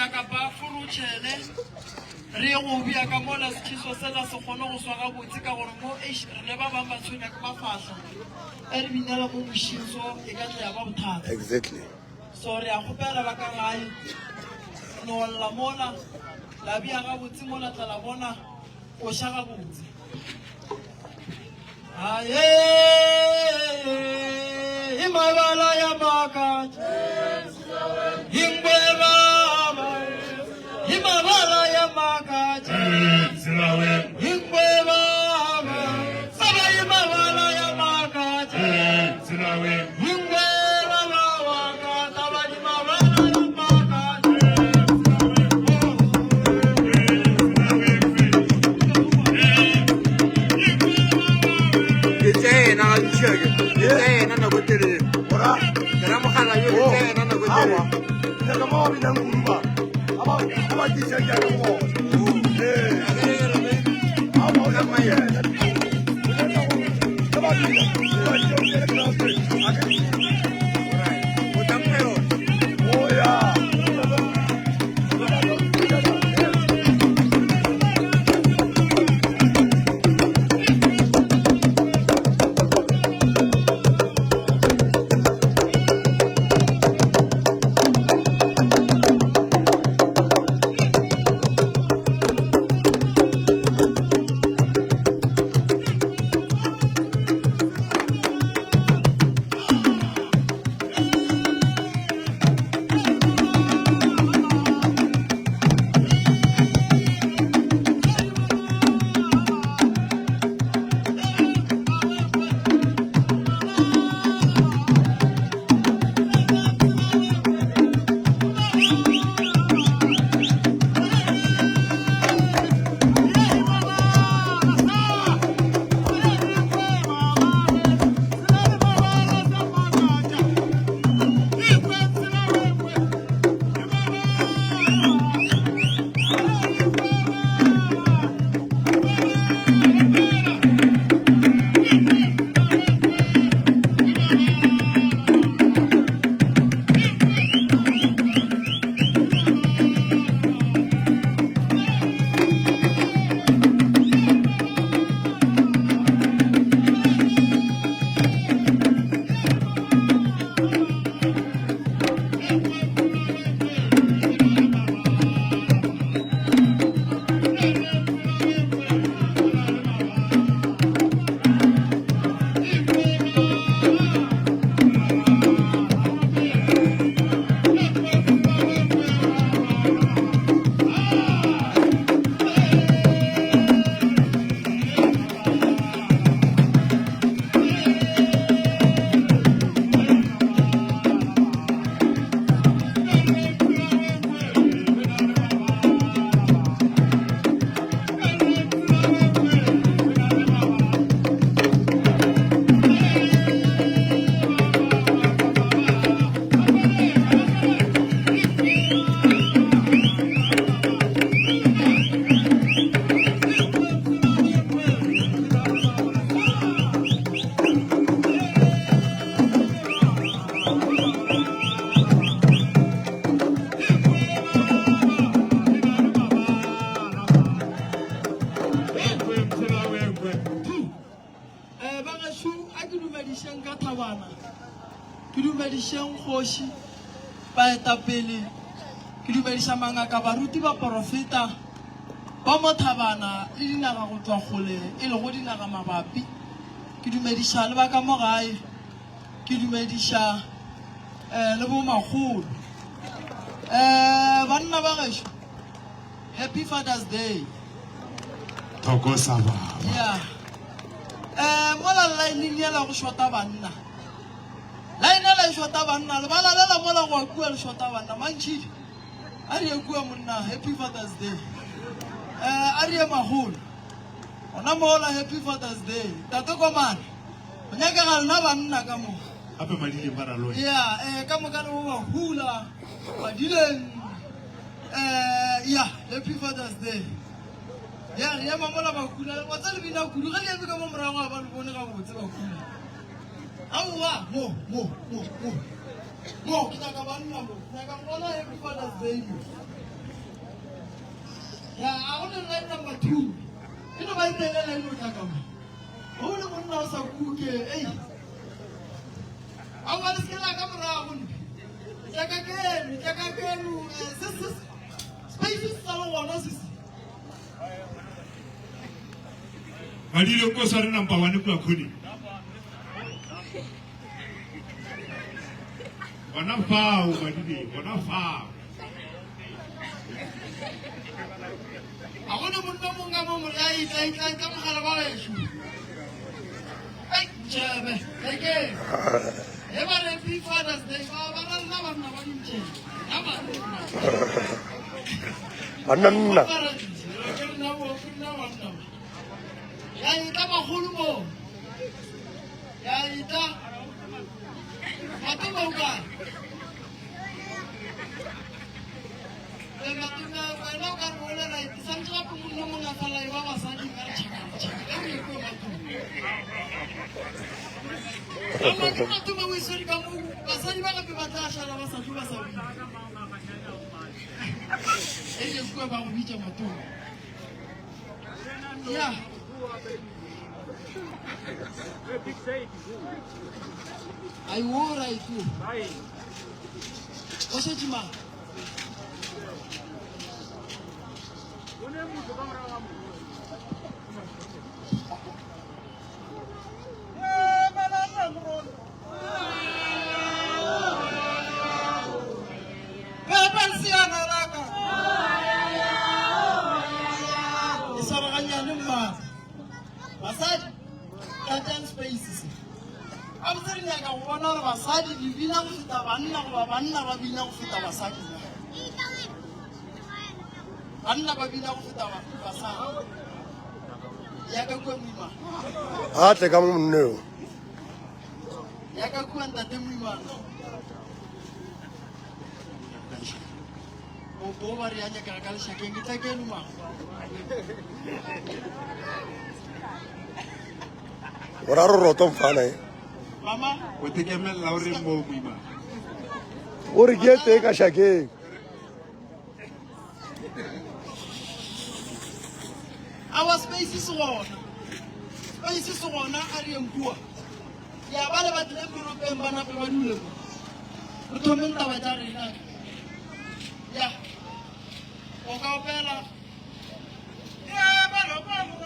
nyaka ba forotšhele re ye go bea ka mola setšhiso sela se kgone go swa gabotse ka gore mo eish re ne ba bang ba tshwenya ke mafahla e re binela mo mošing so e ka tla ya ba bothata. Exactly. So re a kgopela ba ka gae no lla mola la bea gabotse mola tla la bona koša gabotse. Aye, imabala ya makatša ingwe baba imabala ya makatša ingwe baba baba imabala ya makatša ingwe baba wa ka taba imabala ya makatša. Ke tsena ga ditšheke ke tsena nako e telele Ora. ke ra mogala yo ke tsena nako e telele Awa. Ke ka mo ba binang kudu ba. Ha ba ha ba tisa ke a go. Eh. Awa o ya yena. Ke ba bina. Ba tšeo ke ke ke. O tla mpha yona. Oh ya. Eh, ba gešo a ke dumedišeng ka thabana ke dumedišeng kgoši baetapele ke dumediša mangaka baruti baporofeta ba mo thabana le dinaga go tšwa kgole e lego dinaga mabapi ke dumediša le ba ka mo gae ke dumediša um le bomakgolo um banna ba gešo happy father's day Thokoza baba. ya um mola line yela go shota banna line yela e shota banna lebala lela mola go a kua le shota banna mantšhidi a re ye kua monna happy father's day um a re ye magolo gona mola happy father's day tate komane go nyakega lena banna ka mo Gape madileng ba raloe. ya um ka moka le bo bahula madileng um ya happy father's day ya re ema mola bakula wa tsa le bina kudu ge le eme ka mo morago ga ba le bone gabotse bakula aowa mo mo mo mo mo ke nyaka banna mo ke nyaka go bona happy father's day mo. Ya, a go ne line number 2. E no ba e telela e no tla ka mo. O le monna o sa kuke, ei. Aowa le se ke la ka morago nne. Tla ka keno, tla ka keno, eh, se se space se sa le gona se se. Badile ko sware number 1 kua khoneng. Gona fao badile, gona fao. A go ne monna mongwe ka mo more a itla itla itla mogala wa gešo. Ei, ntšhebe, eke. E ba re happy Father's Day, ba ba ra nna banna ba dintšhebe. Ya banna. Banna nna. Ba ra dintšhebe, ke rena bo, ke rena banna ba. Ya itla bagolo mo. Ya itla. Batho ba o kae? Wena o ka re o le right, santse gape monna mongwe a fela e ba basadi ka re tšhaka tšhaka e re ko matlong. Ama ke matome o iswere ka mo basadi ba gape ba tla šala ba sa tlo ba sa bina. E ke kua ba go bitša matome. Ya. Ai wo right. O šetše mang? E swaraganyane mma basadi tlatšang space se gabotse re nyaka go bona gore basadi di bina go feta banna goba banna ba bina go feta basadi na banna ba bina go feta basadi ya ka kua moimana A tle ka mo monne yo. ya ka kua ntate moimana bo ba re ya nyakega ka lešakeng ke tla keno mang O ra re roto mfana e. mama O tekemelela o reng moo moimana? O re ke e tee ka šakeng. Our space se gona. Space se gona a re yeng kua. Ya ba le ba tlile meropeng ba nape ba dule mo. Re thomeng taba tša rena. Ya. O ka opela. Ya ba lo ba lo.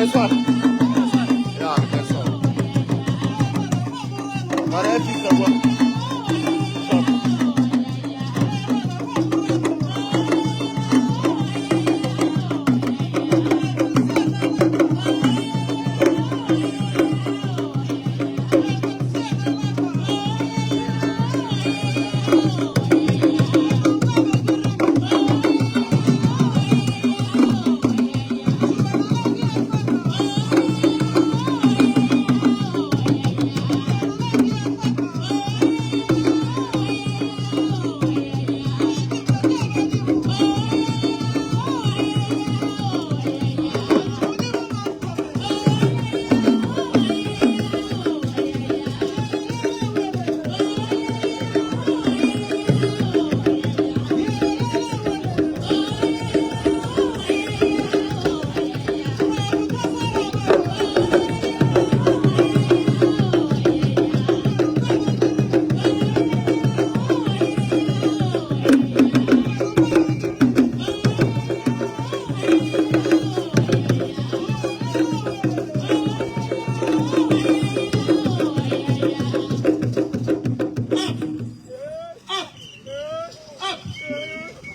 e swara. Ya, re tla e swara. Mara ya fihla kwa. Sharp.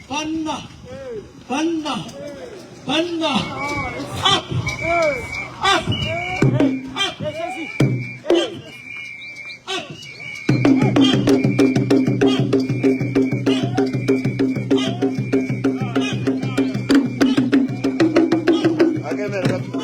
Banna, banna, banna, up, up, up, up, A ke mere ka thoko.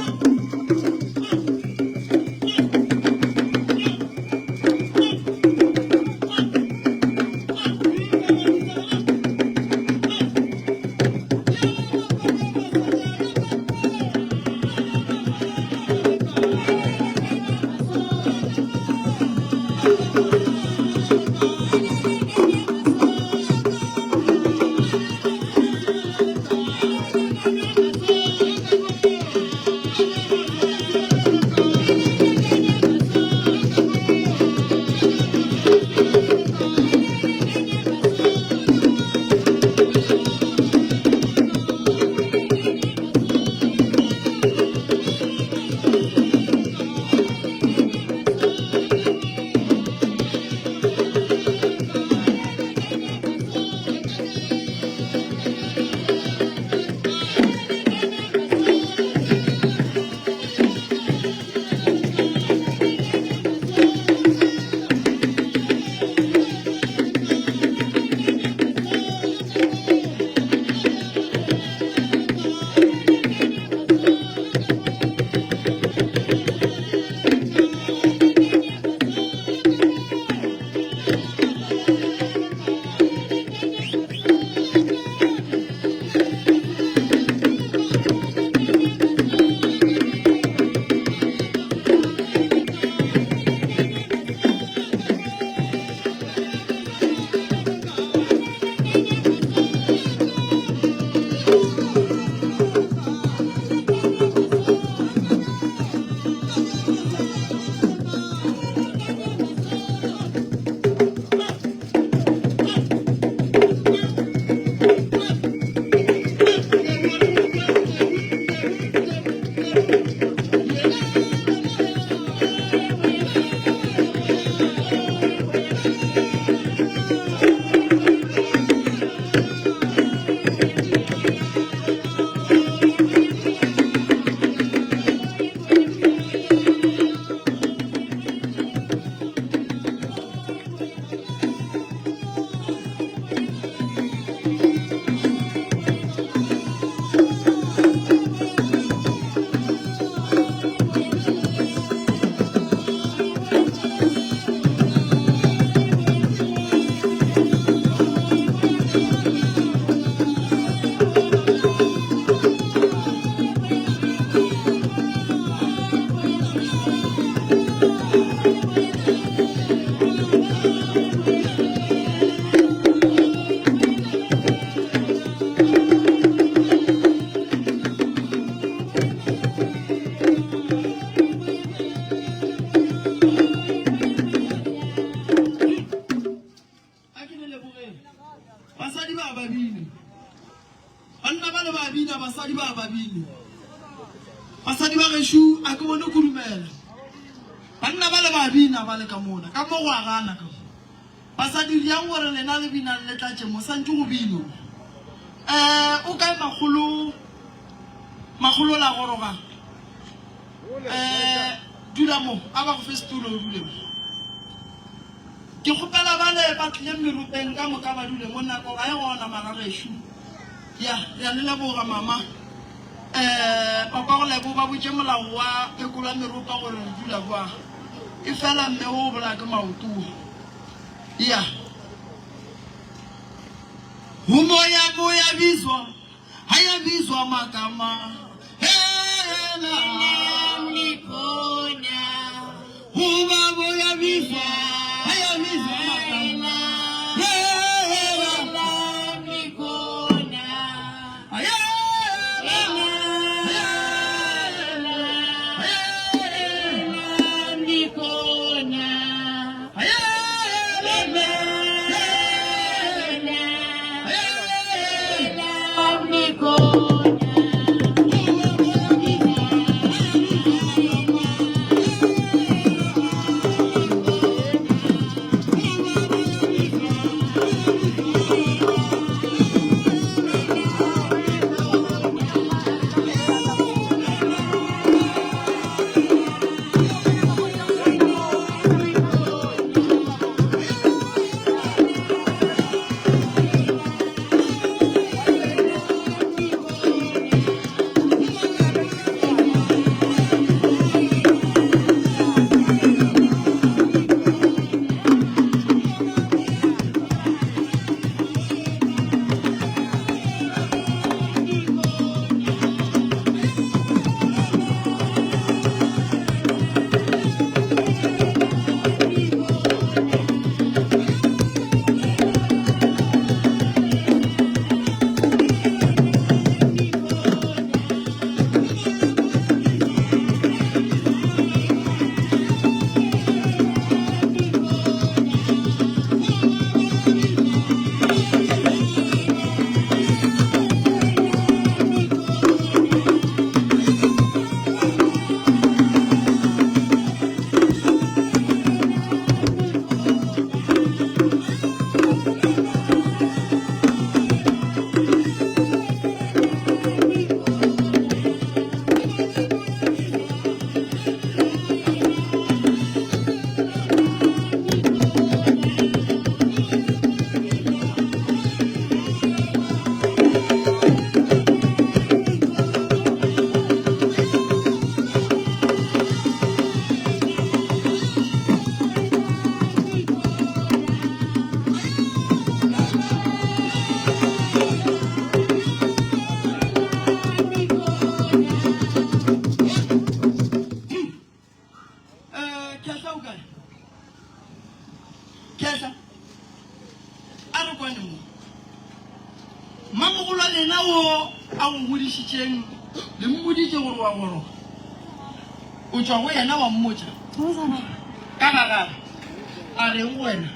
A ke le lebogeng. Basadi ba ba bine. Banna ba le ba bina, basadi ba ba bine. Basadi ba gešo, a ke bone kudumela. Banna bale ba bina ba le ka mona, ka mo go a gana ka mo. Basadi riang gore lena le binang le tlatše mo, santše go binwe mo. Eh, o kae makgolo, makgolo la goroga? Eh, dula mo, a ba go fe setulo o dule mo. Ke kgopela bale ba tlileng meropeng ka moka ba dule mo, nako ga e gona mara gešo. Ya, re a le leboga mama. Eh, papa go lebo ba botše molao wa phekolo ya meropa gore re dula kwa. Efela mme o bolaya ke maoto. Ya. Umoya moya bizwa, haya bizwa magama. Hela. Ubaba uyabizwa, haya bizwa magama. Hela. Eh, Kehla o kae? Kehla, a re kwane mo. Mmamogolo wa lena wo a go godišitšeng le mmoditše gore wa goroga. O tšwa go yena wa mmotša ka ga gagwe. A reng go wena?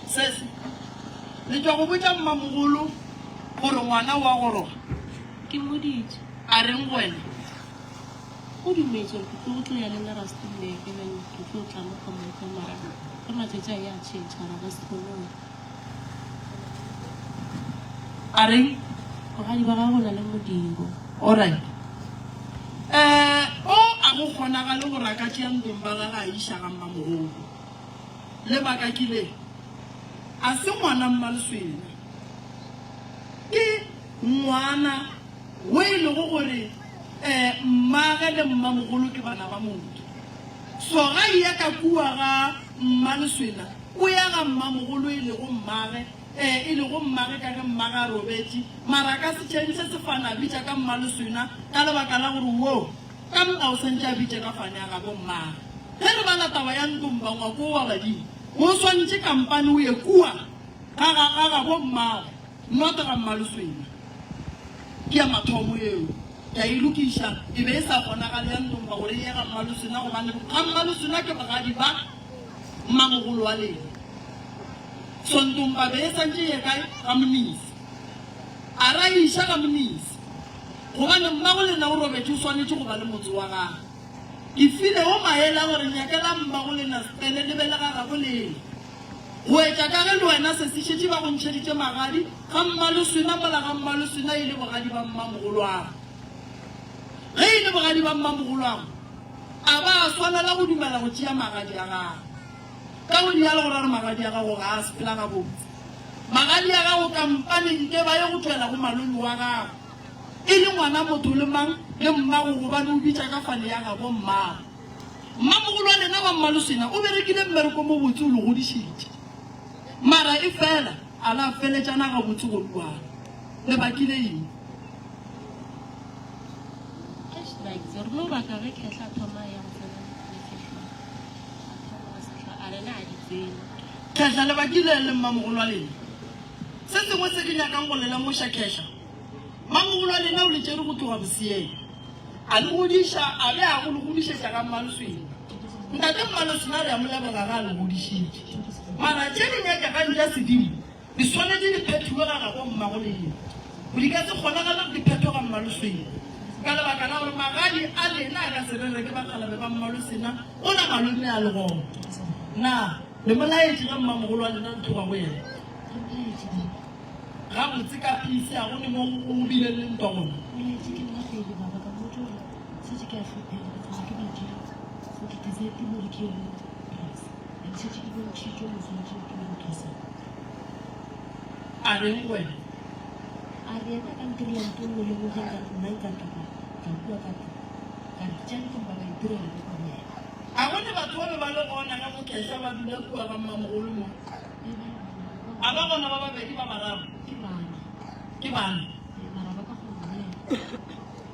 Sese, le tšwa go botša mmamogolo gore ngwana o a goroga. Ke mmoditše. A reng go wena? O dumetše gore ke tlo tlo ya le nna Rustenburg then ke tlo tla mo ka moka mara ge matšatši a ya tšhentšha ra ka se kgone go. A reng? Bogadi ba gagwe bo na le modiro. Alright. Eh, o a go kgonagale gore a ka tšea ntlong ba gage a iša ga mmamogolo. Lebaka ke le, a se ngwana Mmaleswena. Ke ngwana wo e lego gore eh, mmage le mmamogolo ke bana ba motho. So ga eya ka kua ga Mmaleswena, o ya ga mmamogolo e lego mmage, eh, e lego mmage ka ge mmage a robetše, mara a ka se tšhentšhe sefane a bitša ka Mmaleswena ka lebaka la gore wo ka moka o santše a bitše ka fane ya gabo mmage. Ge re bala taba ya Ntomba ngwako wo wa badimo, o swantše kampane o ye kua ga, ga, ga gabo mmagwe, not ga Mmaleswena. Ke ya mathomo yeo. Ke a e lokiša. E be e sa kgonagale ya Ntomba gore e ye ga Mmaleswena gobane ga Mmaleswena ke bogadi ba mmamogolo wa lena. Sontong ba be e santše e ye kae? Ga Monisi. A ra e iša ga Monisi. Gobane mmago lena o robetše o swanetše go ba le motse wa gagwe. Ke file wo maele a gore nyakelang mmago lena Stele le be le ga gabo lena. Go etša ka ge le wena sesi šetše ba go ntšheditše magadi ga Mmaloswena mola ga Mmaloswena e le bogadi ba mmamogolwago. Ge e le bogadi ba mmamogolwago, a ba a swanela go dumela go tšea magadi a gagwe. Ka go rialo go ra gore magadi a gago ga a sepela gabotse. Magadi a gago kampane nke ba ye go tšwela go malome wa gago, e le ngwana motho le mang le mmago gobane o bitša ka fane ya gabo mmago. Mmamogolo wa lena wa Mmaloswena o berekile mmereko mo botse o le godišitše. Mara efela a la feletšana gabotse go luana. Le bakile eng? Eish like re no baka ge khehla a thoma ya go tsena lefehlong a thoma go sehla a rena a di tsene. Khehla le bakile le mmamogolo wa lena. Se sengwe se ke nyakang go le lemoša khehla, mmamogolo wa lena o le tšere go tloga boseeng. A le godiša, a be a go le godišetša ga Mmaloswena. Ntate Mmaloswena re a mo leboga ge a le godišitše. Mara tše di nyakegang tša sedimo di swanetše di phethiwe ga gabo mmago lena. Di ka se kgonagale gore di phethwe ga Mmaloswena ka lebaka la gore magadi a lena a ka se rere ke bakgalabe ba Mmalosena ona malome a le gona. Na le mo laetše ge mmamogolo wa lena le tloga go yena? Gabotse ka peace a go ne mo go bileng le ntwa gona. O laetše ke nna pele baba ka mmotša gore šetše ke a hlophega ke tsamaya ke badimo so ke decidile gore ke ye go polase and šetše ke bontšhitšwe mo swanetše ke ye go thwasang. A reng go wena? A re yena a ka ntirela ntho nngwe le nngwe ge nka nna nka tloga ka kua ka tloga ka re tša ke mpa ka itirela le kwa go yena. A go ne batho ba be ba le gona ge Mokehla ba dula kua ga mmamogolo mo? A ba gona ba babedi ba bararo? Ke bana. Ke bana. Mara ba ka go bolela.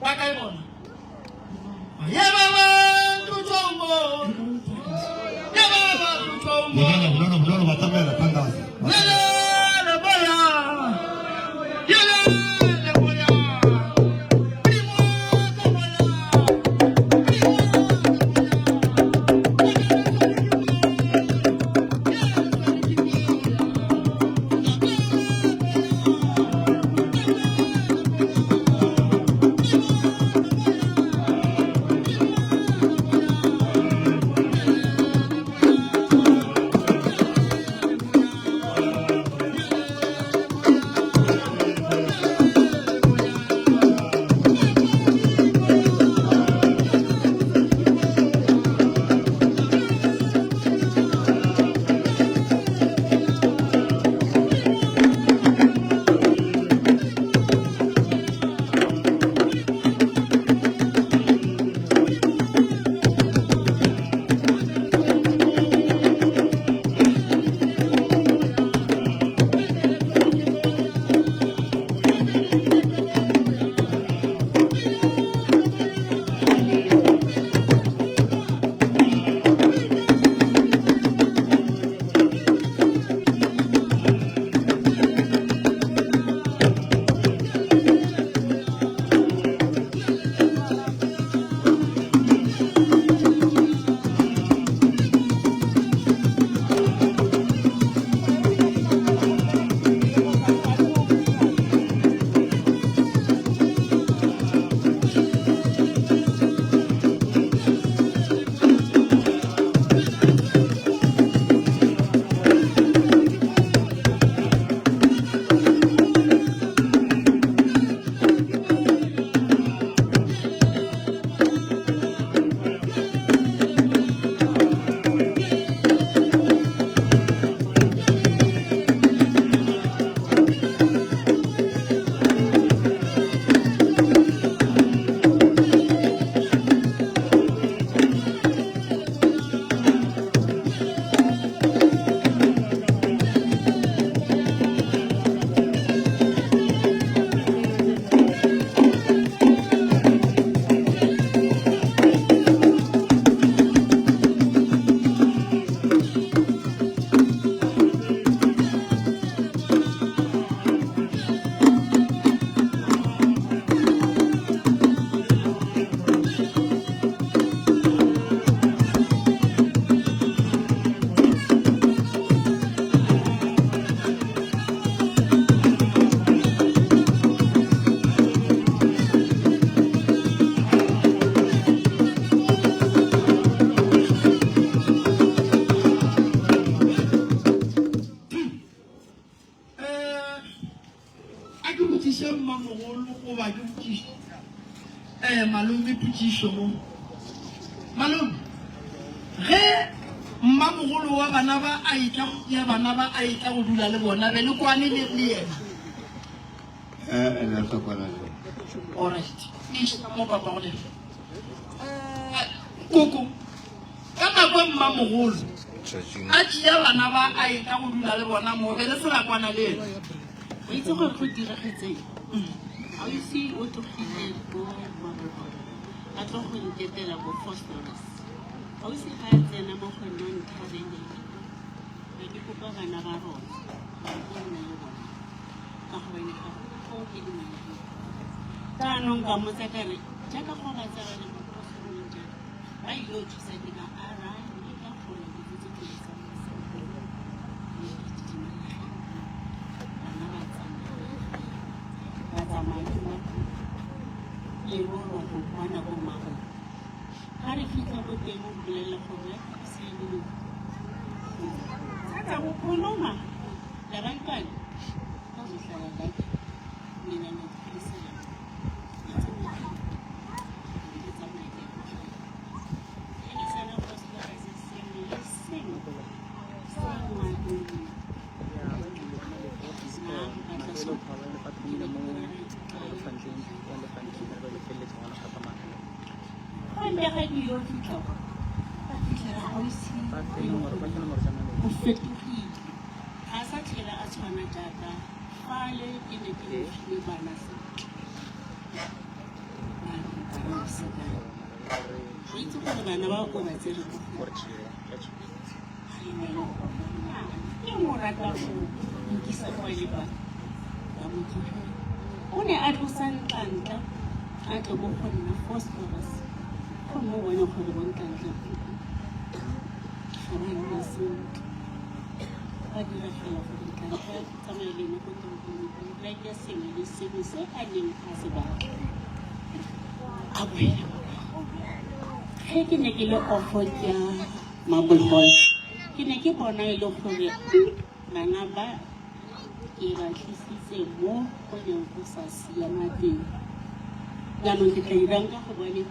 Ba kae bona? Ye ba ba ntutshombo. Ye ba ba ntutshombo. Bonolo, bonolo, bonolo, batamela, thandaza. Yelele boya. Yelele boya. Primo ka boya. Primo ka boya. potšišo. Eh, malome potšišo mo. Malome, ge mmamogolo wa bana ba a etla go tšea bana ba a etla go dula le bona, be le kwane le, le yena? Eh, eh, re sa kwana le. Alright. Iša ka mo papa go lena. Eh, koko, ka nako e mmamogolo a tšea bana ba a etla go dula le bona mo, be le se la kwana le yena? O itse gore go diragetseng? Ausi o tlogile ko Marokong a tlo go nketela ko Vosloorus. Ausi ga a tsena mo go nna nthabeneng be ke kopa bana ba rona gore ke nne le bona ka gobane ga gona foo ke dumelang. Jaanong ka mmotsa ka re jaaka go ba tsaya ba le mo Vosloorus jaana ba ile go thusa ke ba ara mme ka kgona ke tsetse ke tsa bana ba tsamaya ba tsamaya le le go kwana ko mmago ga re fitlha ko teng o bolelela gore seno thatha kukhuluma labantwana bazohlala la mina ngikhulisela O fetogile ga a sa tlhele a tshwana jaaka fale ke ne ke mo file bana sentle o itse gore bana ba o ba tsere ko ke mo rata go nkisa kwa le ba ba mo tlogela o ne a tlosa ntlantla a tle ko go nna phosphorus gomme o bone gore bo ntlantla ga ba nna sentle ba dira fela gore ntlantla tsamaye le ene ko toropong reke sengwe le sengwe se a neng a se batla a boela morago ge ke ne ke le offo ya marble hall ke ne ke bona e le gore bana ba ke ba tlisitse mo go neng go sa siama teng jaanong ke tla irang ka gobane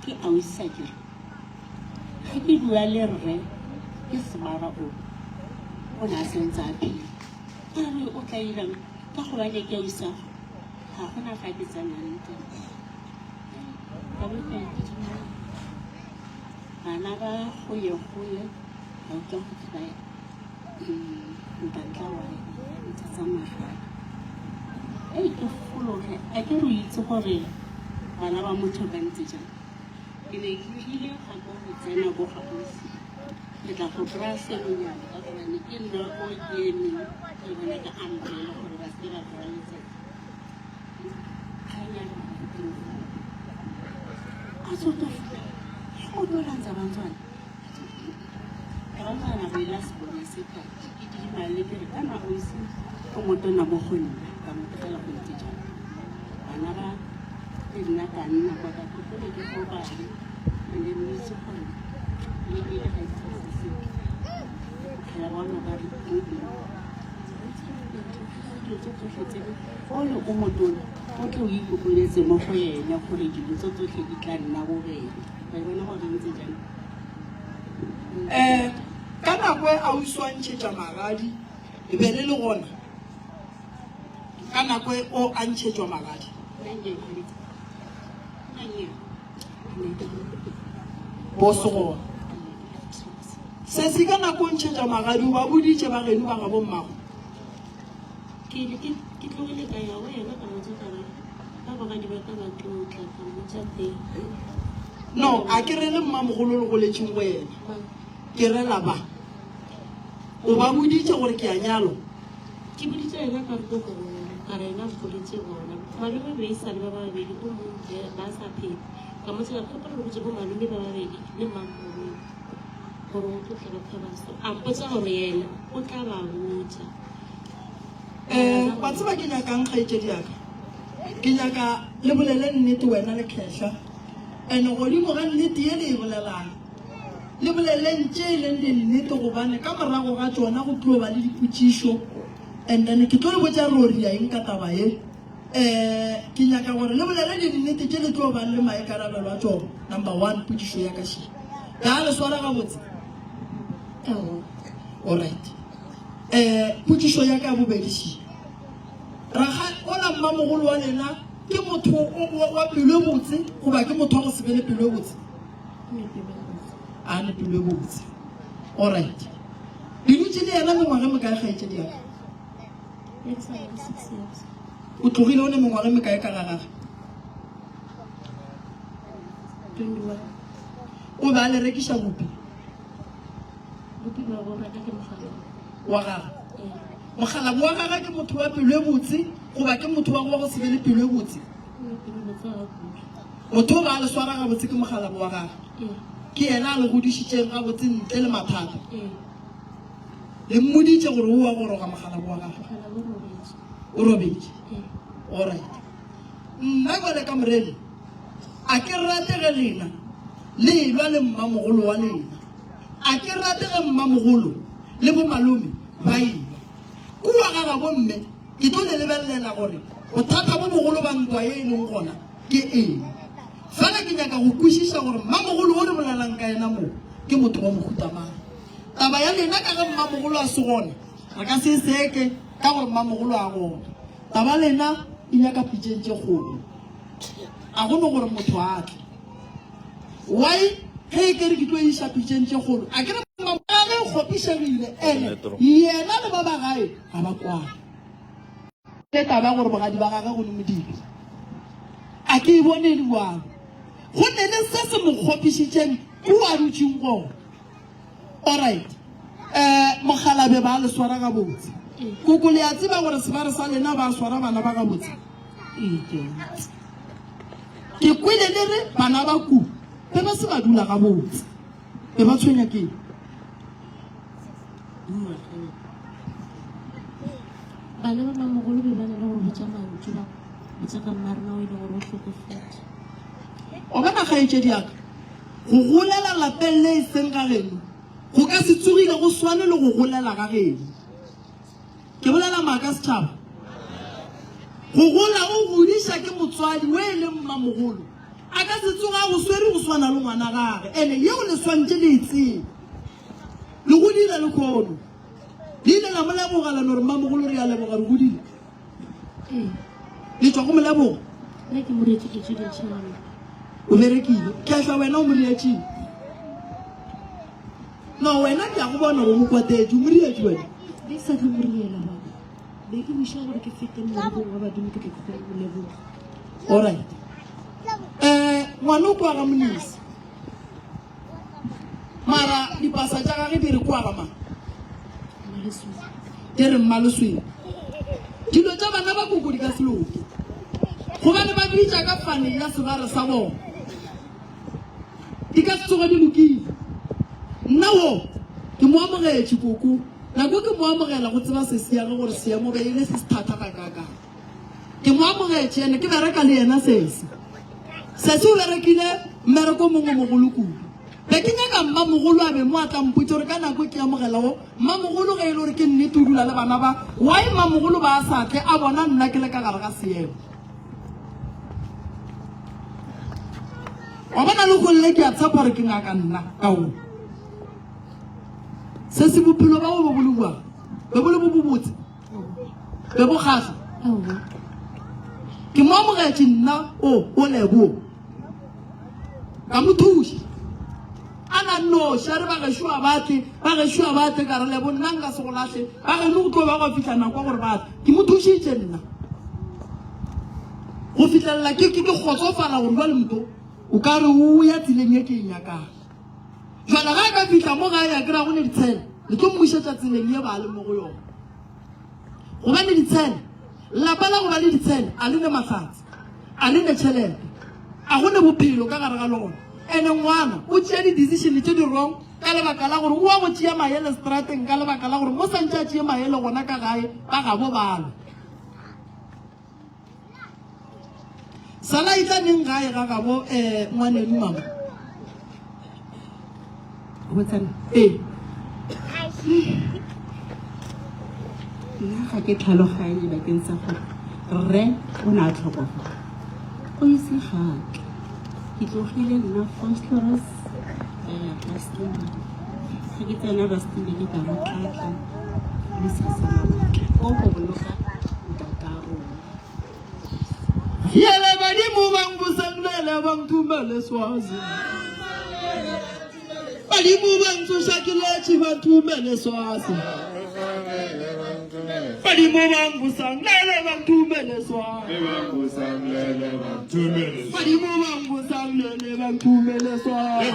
ke ausa kere ge ke bua le rre ke semara o o ne a sentse a phela a re o tla irang ka gobane ke ausa ga gona fa ke tsenang teng ka bo ke bana ba go ye go ye ba utlwa go ba ntatla wa ntsetsa magadi ei ke fologe a ke re itse gore bana ba motho ba ntse jang Ke ne ke tlile ga ko go tsena ko ga ausi. Ke tla go kry-a sengwenyana ka gobane ke nna o ke emeng le bona ka umbrella gore ba seke ba kry-a letsatsi. Kgang ya rona ke teng foo. A tsotofula, o tlo lantsa bantswana. Abantwana ba ila sebone se kati ke didimale ke re kana ausi o motona mo go nna ka mo tlogela go ntse jalo. Bana ba le nna ka nna kwa ka tlogele ke robale and then o itse gore le pele ga itse se sentle. Phela bona ba re dilo tse tsotlhe tse o le o motona o tle o ikopoletse mo go ene gore dilo tse tsotlhe di tla nna bobebe. Wa e bona gore ntse jang? Um ka nako e ausi wa ntšhetša magadi e be le le gona ka nako e o a ntšhetšwa magadi boso gona sesi ka nako o ntšhetša magadi o ba boditše ba geno ba gabo mmago Ke ile ke ke tlogile ka ya go yena ka mmotsa ka re ba bogadi ba ka ba tlo tla ka mmotsa teng. No, a ke rele mmamogolo le goletšeng go yena. Ke rela ba. O ba boditše gore ke a nyalwa? Ke boditše yena ka re ko mogolo, ka re yena mpoditše bona. Malome be e sa le ba babedi, o mongwe ba sa phela. Ka mmotsa ka re kgopela re botše bo malome ba babedi le mmamogolo gore o tlo tla ba pha baso. A mpotsa gore yena o tla ba botša. Um wa tseba ke nyakang kgaetšedi ya ka? Ke nyaka le bolele nnete wena le Khehla. And godimo ga nnete ye le e bolelang, le boleleng tše e leng dinnete gobane ka morago ga tšona go tlo ba le dipotšišo. And then ke tlo le botša rori ya eng ka taba ye. Um ke nyaka gore le bolele le dinnete tše le tlo bang le maikarabelo a tšona. Number one, potšišo ya ka še. Ka le swara gabotse? Aowa. Alright. Um potšišo ya ka ya bobedi še. Raga, ola mmamogolo wa lena ke motho wa pelo e botse goba ke motho wa go se be le pelo e botse? A ne pelo e botse. Alright. Le dutše le yena mengwaga e mekae kgaetšedi ya ka? O tlogile o ne mengwaga e mekae ka ga gage? O be a le rekiša bupi? Wa gage. Mokgalabo wa gage ke motho wa pelo e botse goba ke motho wa go wa go se be le pelo e botse? Motho o ba a le swara gabotse ke mokgalabo wa gage. Ke yena a le godišitšeng gabotse ntle le mathata. Le mmoditše gore o wa goroga mokgalabo wa gagwe? O robetše. Alright. Nna jwale ka morena, a ke rate ge lena le elwa le mmamogolo wa lena. A ke rate ge mmamogolo le bomalome ba elwa. Kua ga gabo mme ke tlo le lebelela gore bothata bo bogolo ba ntwa ye e leng gona ke eng. Fela ke nyaka go kwešiša gore mmamogolo wo re bolelang ka yena mo ke motho wa mohuta mang. Taba ya lena ka ge mmamogolo a se gona, re ka se e seke ka gore mmamogolo a gona. Taba lena e nyaka pitšeng tše kgolo. A go no gore motho a tle. Why ge e kere ke tlo e iša pitšeng tše kgolo? A ke re mmamogolo o kgopišegile ene yena le ba ba gae ga ba kwane. Le taba ya gore bogadi ba gage go le modiro a ke e bone e le bjalo. Go ne le se se mo kgopišitšeng kua a dutšeng gona. Alright. Eh, mokgalabje ba le swara gabotse. Koko le a tseba gore sebare sa lena ba swara bana ba gabotse? Ee, ke a itse. Ke kwele le re bana ba ku be ba se ba dula gabotse. Be ba tshwenya ke eng? Bana ba mamogolo be ba na le go botša mantšu ba botša ka mmarena o e le gore o hlokofetše. Wa bona kgaetšedi ya ka, go golela lapeng le e seng ga geno go ka se tsogile go swane le go golela ga geno. Ke bolela maaka setšhaba? Go gola o godiša ke motswadi o e leng mmamogolo a ka se tsoge a go swere go swana le ngwana gage, ene yeo le swantše le e tsebe. Le godile lekhono. Le ile la mo leboga la no re mmamogolo re a leboga re godile. Ee. Le tšwa go mo leboga? Nna ke mo reetše dilo tše dintši mama. O berekile. Ke a hlwa wena o mo reetšeng. No wena ke a go bona gore o mo kwatetše, o mo reetše wena. Be ke sa tlo mo riela baba. Be ke wiša gore ke fete moribong wa badimo ke tle ke kgone go leboga. Alright. Eh, ngwana o kwa ga Monisi. Mara dipasa tša gage di re kwa ga mang? Di re Mmalesweng. Dilo tša bana ba koko di ka se loke. Gobane ba bitša ka fane ya sebare sa bona. Di ka se tsoge di lokile. Nna wo ke mo amogetše koko. Nako ke mo amogela go tseba sesi ya ge gore seemo be e le se se thata gakaakang. Ke mo amogetše ene ke bereka le yena sesi. Sesi o berekile mmereko o mongwe o mogolo kudu. Be ke nyaka mmamogolo a be mo a tla mpotša gore ka nako ke amogela wo mmamogolo ge e le gore ke nnete o dula le bana ba why mmamogolo ba a sa tle a bona nna ke le ka gare ga seemo. Wa bona le golle ke a tshepa gore ke ngaka nna ka wo. Sesi bophelo ba go bo bo le bjang? Be bo le bo bobotse? Be bo kgahla? Ke mo amogetše nna o o lebo. Ka mo thuša. A na nnoši a re ba gešo a ba tle, ba gešo a ba tle ka re lebo nna nka se go lahle. Ba geno go tlo ba gwa fihla nako ya gore ba tle. Ke mo thušitše nna. Go fihlelela ke ke ke kgotsofala gore jwale motho o ka re o ya tseleng ye ke e nyakang. Jwale ga a ka fihla mo gae a kry-a go ne ditshele, le tlo mmušetša tseleng ye ba leng mo go yona. Gobane ditshele, lapa la go ba le ditshele a le ne mahlatse, a le ne tšhelete, a go ne bophelo ka gare ga lona. Ene ngwana o tšea di-decision tše di wrong ka lebaka la gore o wa go tšea maele strateng ka lebaka la gore mo santše a tšee maele gona ka gae ba gabo ba lwa. Sala e tla neng gae ga gabo eh ngwaneno mama? Go tsena. Ee. Nna ga ke tlhaloganye bakeng sa gore. Rre o ne a tlhokofala o ise gatle. Ke tlogile nna Vosloorus ka ya Rustenburg. Ge ke tsena Rustenburg ka re tlatla le sasa mabotla ko go boloka ntata rona. Yele badimo bang busangilele bang thumele swazi. Badimo bang tsoša ke letše ba thumele swazi. Badimo bang busangilele bang thumele swazi. Badimo bang busangilele bang thumele swazi.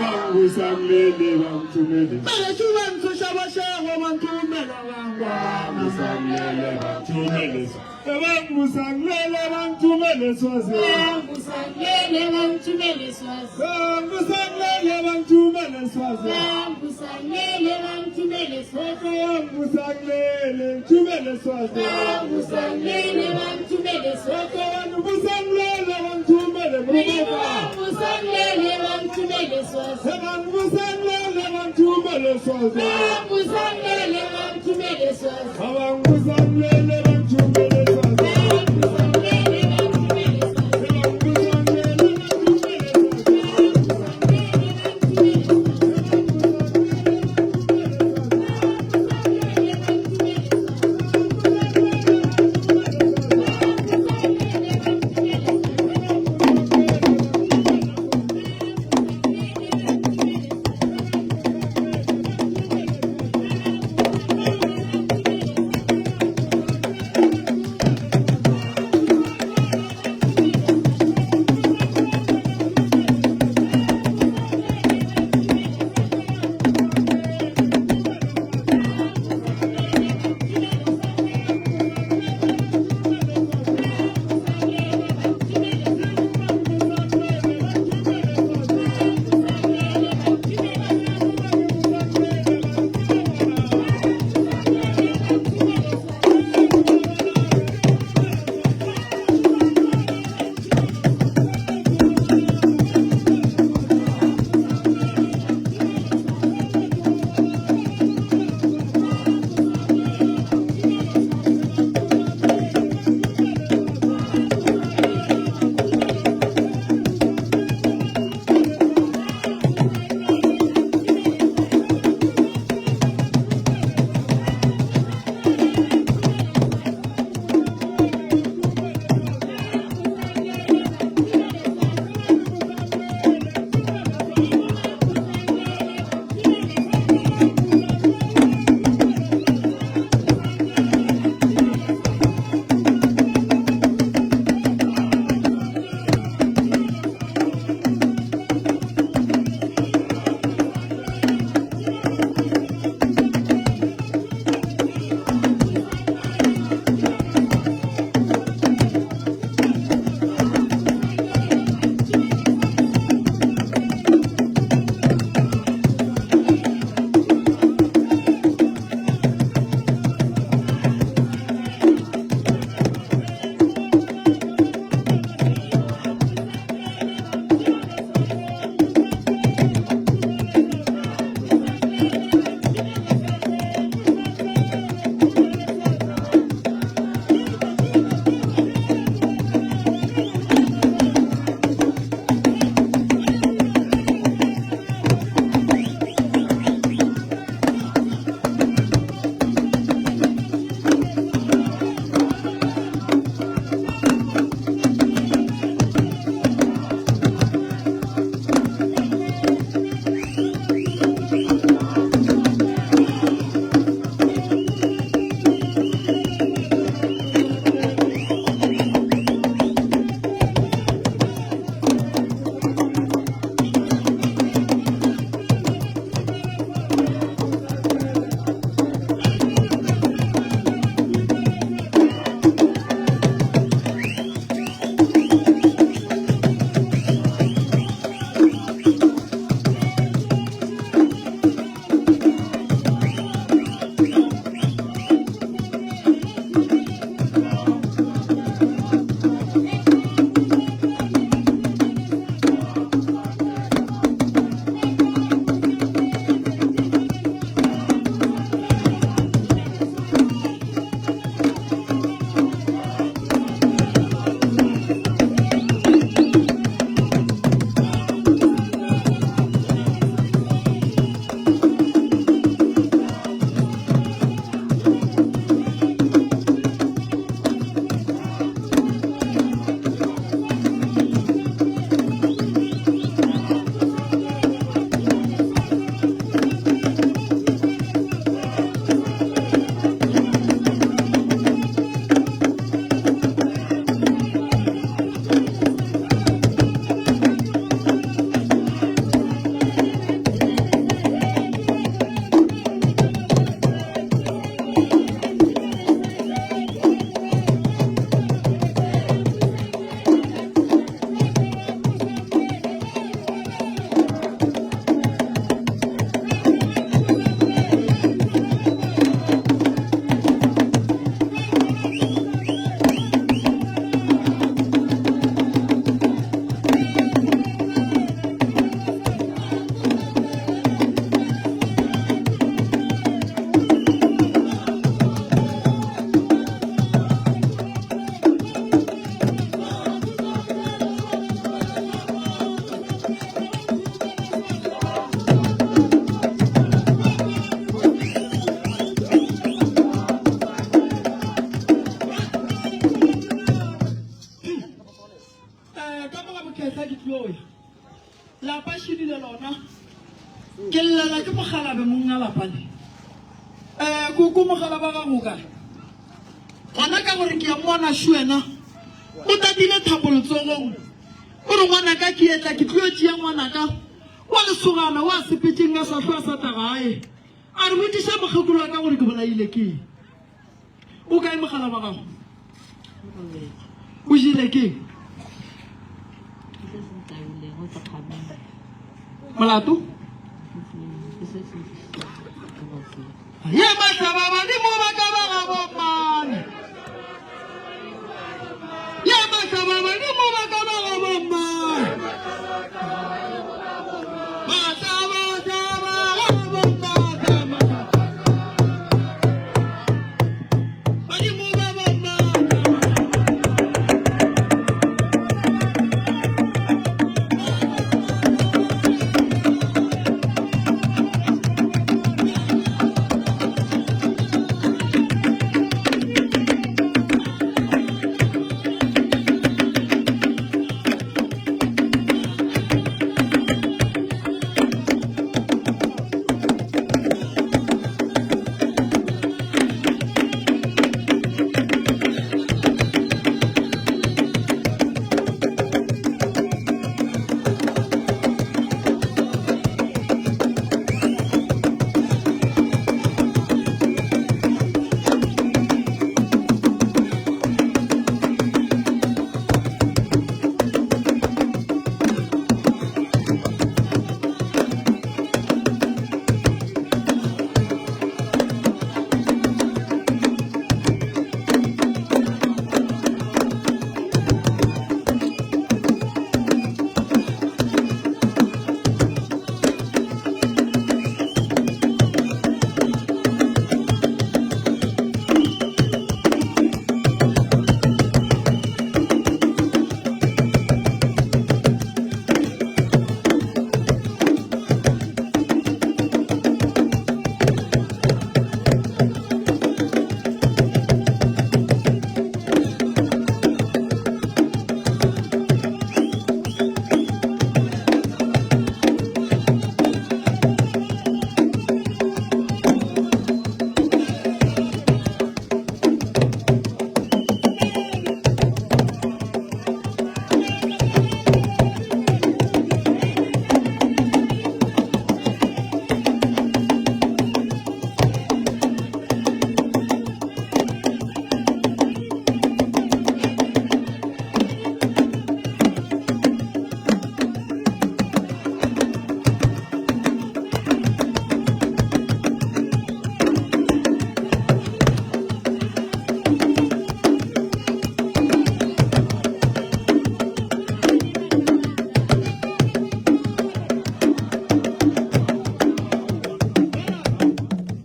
Balešu bang tsoša ba šego bang thumela bangwana. Bangbusanglele bangthumele Swazi. Bangbusanglele bangthumele Swazi. Bangbusanglele bangthumele Swazi. Bangbusanglele bangthumele Swazi. Bangbusanglele ngthumele Swazi. Bangbusanglele bangthumele Swazi. Bangbusanglele bangthumele Bangbusanglele bangthumele Swazi. Bangbusanglele bangthumele Swazi. Bangbusanglele bangthumele Swazi. Bangbusanglele bangthumele Swazi. Bangbusanglele bangthumele Swazi. Bangbusanglele bangthumele Swazi. monga lapa le. Um koko mogala ba gago o kae? Gona ka gore ke ya mmona šo wena o tatile thapo letsogong o re ngwanaka ke etla ke tlo tšea ngwanaka wa lesogana wa sepetšeng a sa hlwa a sa tla gae. A re botšiša mokgekolo wa ka gore ke bolaile ke eng. O kae mogala wa gago? O jele ke eng? Molato? Ye mahlaba badimo ba ka ba ga bomane. Ye mahlaba badimo ba ka ba ga bomane. Mahlaba hlaba ga bomane. Badimo ba bomane.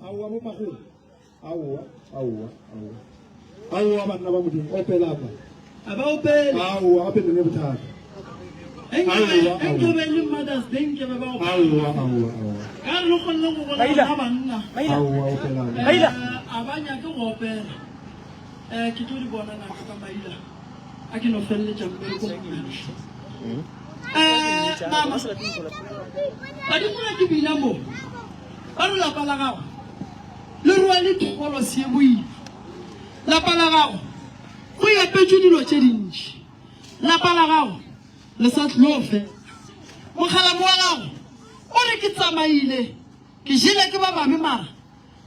Aowa bo magolo. Aowa, aowa, aowa. Aowa banna ba Modimo, opelang ba. A ba opele. Aowa, gape le ne bothata. Aowa, aowa. Nke be le Mother's Day nke be ba opela. Aowa, aowa, aowa. Ka re le kgonne go gola ga banna. Aowa, opelang. Eh, a ba nyake go opela. Eh, ke tlo di bona nako ka maila. A ke no feleletša mmereko mongwe. Eh, mama. Badimo ga ke bina mo. Ba re lapa la gago le rwele thokolosi ye boima. Lapa la gago go epetšwe dilo tše dintši. Lapa la gago le sa tlo fela. Mokgalabje wa gago o re ke tsamaile ke jele ke ba babe mara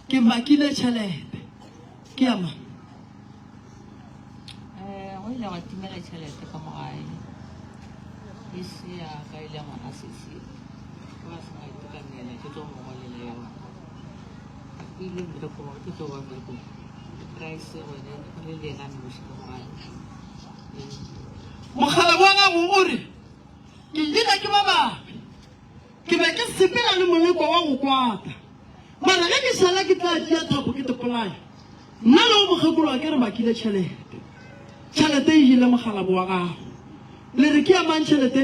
ke bakile tšhelete. Ke ya mang? Eh, go ile gwa timela tšhelete ka mo gae e se ya ka ile ngwana sesi ke ba se ka itekanela ke tlo mo golela yona ke ile mmerekong ke tlo ba mmerekong rice gone go le le yena noši ka mo gae Mogala wa gago o re ke ile ke ba babe. Ke be ke sepela le moleko wa go kwata, mara ge ke šala ke tla tšea thapo ke te polaya. Nna le go mokgekolo wa ke re bakile tšhelete. Tšhelete e jele mogalabo wa gago. Le re ke ya mang tšhelete?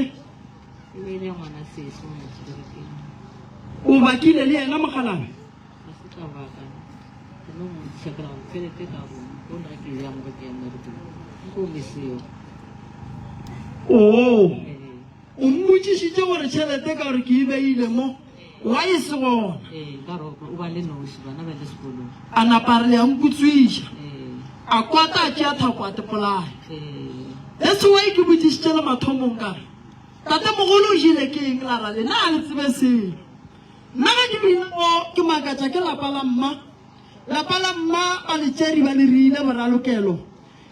E be e le ya ngwana sesi wa motsekerekeng. O bakile le yena mogalabe? Ga se ka baka. Ke no mo tšhekela gore tšhelete ka bo o nna ke ya mo ke ya mmerekong. Ke o meseo. Oo. O mmotšišitše gore tšhelete ka gore ke e beile mo. Wa e se gona. Ee, ka re o ba le noši, bana ba le sekolong. A napa a re le a nkutswiša. Ee. A kwata a tšea thapo a te polaya. Ee. That's why ke botšišitše le mathomong ka re, Tatemogolo o jele ke eng la ra lena a le tsebe selo. Nna ge ke bile mo ke makatša ke lapa la mma. Lapa la mma ba le tšeri ba le riile boralokelo.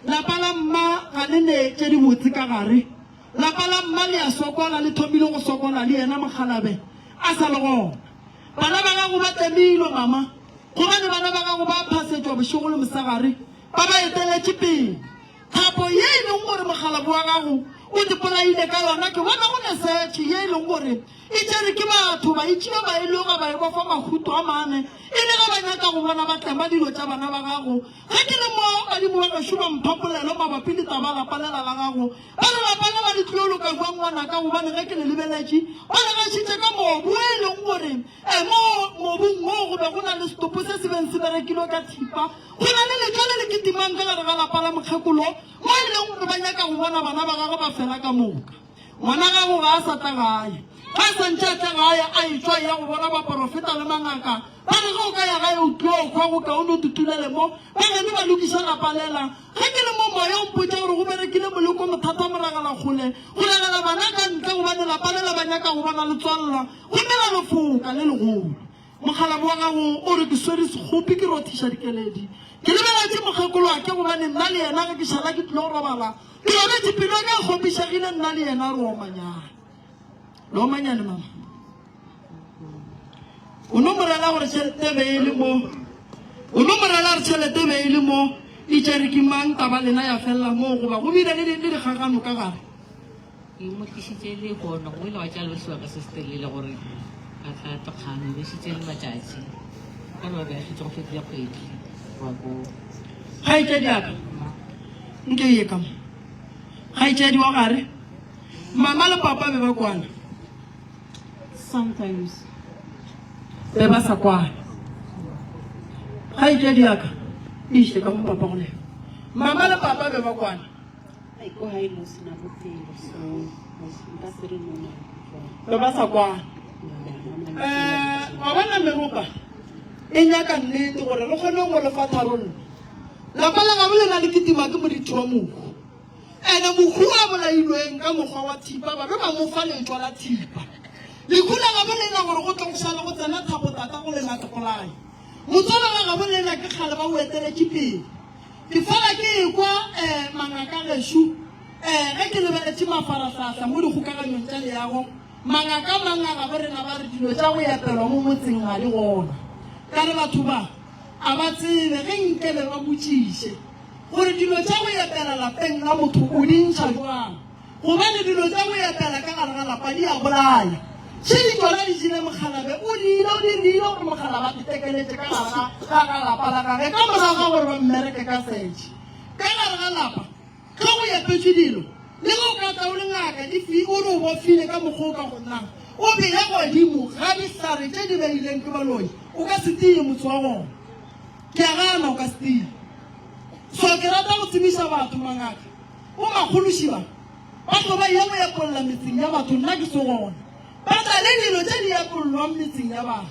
Lapa la mma ga le ne tše dibotse ka gare. Lapa la mma le a sokola, le thomile go sokola le yena mokgalabe a sa le gona. Bana ba gago ba tlemilwe, mama, gobane bana ba gago ba phasetšwa bošego le mosegare, ba ba eteletše pele. Thapo ye e leng gore mokgalabo wa gago o te polaile ka yona, ke bona go ne setšhe ye e leng gore e tšere ke batho, ba e tšea ba e loga ba e bofa mahuto a mane, e le ge ba nyaka go bona ba tlema dilo tša bana ba gago. Ge ke le mo, badimo ba gešo ba mpha polelo mabapi le taba lapa lela la gago. Ba re lapa lela le tlilo loka bjang ngwanaka, gobane ge ke le lebeletše, ba le gašitše ka mobu e leng gore e mo mobung woo go be go na le setopo se se beng se berekilwe ka thipa. Go na le letšwa le le kitimang ka gare ga lapa la mokgekolo mo e leng gore ba nyaka go bona bana ba gagwe ba fela ka moka. Ngwana gago ga a sa tla gae. Ga a sa ntše a tla gae a etšwa a eya go bona baporofeta le mangaka. Ba re ge o ka ya gae o tlo hwa, go kaone o tutulele mo. Ba geno ba lokiša lapa lela. Ge ke le mo moya o mpotša gore go berekile moleko mothata moragela kgole go ragela bana ka ntle gobane lapa lela ba nyaka go bona le tswalelwa gomme la lefoka le legolo. Mokgalabje wa gago o re ke swere sekgopi ke rothiša dikeledi. Ke lebeletše mokgekolo wa ke gobane nna le yena ge ke šala ke tlilo robala ke robetše pelo ya ka e kgopišegile nna le yena re omanyane. Le omanyane mama. O no mo rela gore tšhelete be e le mo. O no mo rela gore tšhelete be e le mo e tšere ke mang taba lena ya felela moo goba go bile le dikgagano ka gare. Ke mo tlišitše lehono, go ile gwa tšea le sebaka se se telele gore a tla tokgano, o bešitše le matšatši. Ka no be a šetše go fetile kgwedi goba koo. Kgaetšedi ya ka, nke ye ka mo. Kgaetšedi wa gare, mama le papa be ba kwana. Sometimes. Be ba sa kwana. Kgaetšedi ya ka, iše ka mo papa go lena. Mama le papa be ba kwana. Ai ko hae mo sena bophelo so nka se re nona. Be ba sa kwana. Eh, wa bona meropa e nyaka nnete gore re kgone go lefa tharollo. Lapa la gabo lena le kitima ke morithi wa mohu. Ene mohu a bolailweng ka mokgwa wa thipa ba be ba mo fa lentšwa la thipa. Lehu la gabo lena gore go tlo go šale go tsena thapo tata go lena tepolai. Motswala wa gabo lena ke kgale ba o eteletše pele. Ke fela ke ekwa um mangaka gešo um ge ke lebeletše mafarahlahla mo dikgokaganyong tša leago, mangaka a mang a gabo rena ba re dilo tša go epelwa mo motseng ga di gona. Ka re batho ba a ba tsebe ge nkebe ba botšiše gore dilo tša go epela lapeng la motho o di ntšha jwang. Gobane dilo tša go epela ka gare ga lapa di a bolaya. Še di tšona di jele mokgalabe, o diile, o dirile gore mokgalabe a tekeletše ka gare ga, ga, ga lapa la gage ka morago ga gore ba mmereke ka setše. Ka gare ga lapa, ge go epetšwe dilo, le ge o ka tla o le ngaka, di fi, o re o bofile ka mokgwa o ka kgonang, o beye godimo ga dihlare tše di beileng ke baloi, o ka se tie motse wa gona. Ke a gana, o ka se tie. So ke rata go tsebiša batho, mangaka, Bomakgološi ba, ba tlo ba ya go epolla metseng ya batho, nna ke se gona. Ba tla le dilo tše di epollwang metseng ya batho.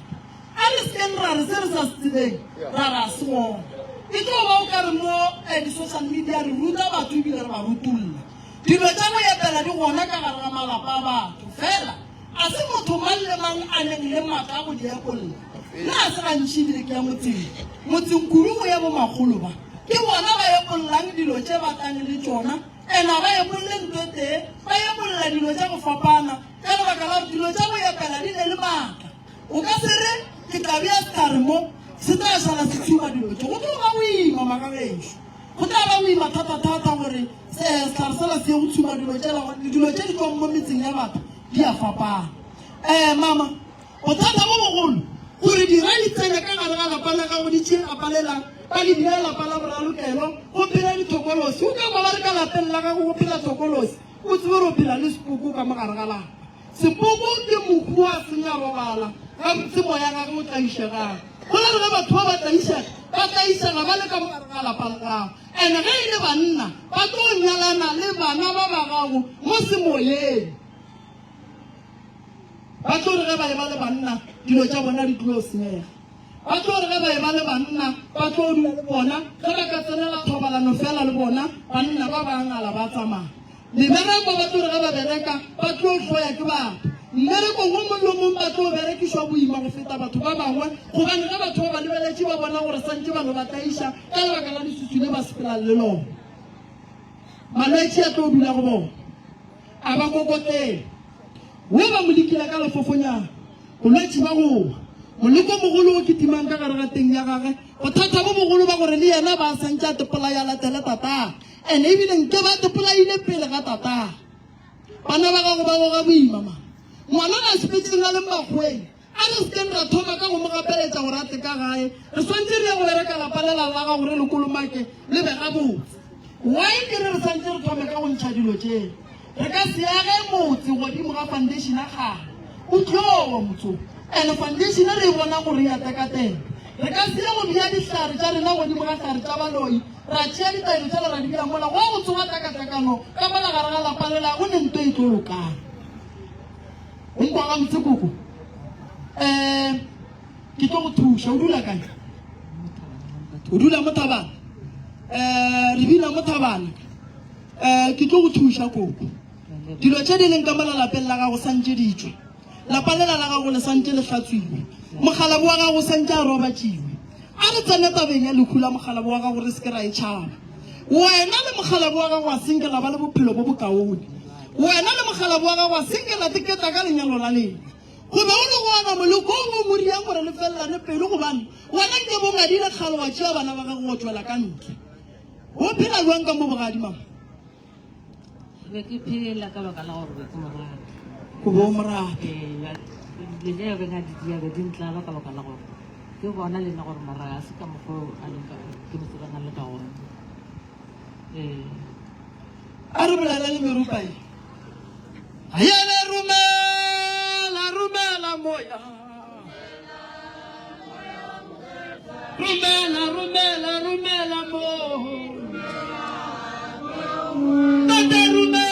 A re se keng ra re se re sa se tsebeng, ra re a se gona. E tlo ba o ka re mo di-social media re ruta batho ebile re ba rutolla. Dilo tša go epela di gona ka gare ga malapa a batho, fela a se motho mang le mang a neng le matla a go di epolla. Nna ga se gantši ebile ke ya motseng, motseng kudu go ya bomakgolo ba. Ke bona ba epollang dilo tše ba tlang le tšona, and ga ba epolle nto e tee, ba epolla dilo tša go fapana, ka lebaka la gore dilo tša go epela di ne le maatla. O ka se re, Ke tla bea sehlare mo, se tla šala se tshuma dilo tše. Go tlo ba boima, magagešo. Go tla ba boima thata-thata gore sehlare sela se ye go tshuma dilo tšela, gobane dilo tše di tšwang mo metseng ya batho di a fapana. Um mama. Bothata bo bogolo, gore dira di tsene ka gare ga lapa la gago, di tšee lapa lela, ba le dire lapa la boralokelo, go phela dithokolosi. O ka kwa ba re ka lapeng la gago go phela thokolosi, o tsebe gore o phela le sepoko ka mo gare ga lapa. Sepoko ke mohu wa seng a robala, gabotse moya gage o tlaišegang. Go na le ge batho ba ba tlaišega, ba tlaišega ba le ka mo gare ga lapa la gago. And ge e le banna, ba tlo nyalana le bana ba ba gago mo semoyeng. Ba tlo re ge ba eba le banna, dilo tša bona di tlo senyega. Ba tlo re ge ba eba le banna, ba tlo dula le bona, ge ba ka tsenela thobalano feela le bona, banna ba ba ngala ba tsamaya. Mebereko ba tlo re ge ba bereka, ba tlo hloya ke batho. Mmerekong wo mong le mong ba tlo berekišwa boima go feta batho ba bangwe, gobane ge batho ba ba lebeletše ba bona gore santše ba no ba tlaiša ka lebaka la leswiswi le ba sepelang le lona. Malwetši a tlo dula go bona, a ba kokotlele. Wo ba mo lekile ka lefofonyana, bolwetši ba go wa, moleko mogolo o kitimang ka gare ga teng ya gage, bothata bo bogolo ba gore le yena ba santše a tepolaya latele tatagwe, ene ebile nke ba tepolaile pele ga tatagwe. Bana ba gago ba goga boima, mama. Ngwana ga sepetseng a le makgweng. A re se keng ra thoma ka go mo gapeletša gore a tle ka gae. Re swantše re ye go bereka lapa lela la gago re le kolomake le be gabotse. Why ke re re swantše re thome ka go ntšha dilo tše? Re ka se age motse godimo ga foundation ya kgale. O tlo wa motse wo. And foundation re e bona gore e a tekateka. Re ka se ye go bea dihlare tša rena godimo ga hlare tša baloi, ra tšea ditaelo tšela ra di bea mola. Go ya go tsoga tlakatlakano ka mola gare ga lapa lela, go ne nto e tlo lokang. O nkwa gabotse koko? Um ke tlo go thuša. O dula kae? O dula mo Thabana. Um re bina mo Thabana. Um ke tlo go thuša koko. Dilo tše di leng ka mola lapeng la gago santše di tšwe. Lapa lela la gago le santše le hlatswiwe. Mokgalabo wa gago santše a robatšiwe. A re tsene tabeng ya lehu la mokgalabo wa gago re se ke ra e tšhaba. Wena le mokgalabo wa gago a senke la ba le bophelo bo bokaone. Wena le mokgalabo wa gago a senke la teketa ka lenyalo la lena. Go be o le gona molekong o mo riang gore le felelane pelo gobane wena nke bo ngadile kgale wa tšea bana ba gago wa tšwela ka ntle. O phela bjang ka mo bogadi mama? Be ke phela ka baka la gore be ke mo rata. O be o mo rata. Ee, dilo tše be ka di dia be di ntlaba ka baka la gore ke bona le nna gore mara ga se ka mokgwa o a leng ka ke mo tsebang a le ka gona. Ee. A re bolele le merupa ye. Yele romela, romela moya. Romela, romela, romela moya. Tate romela.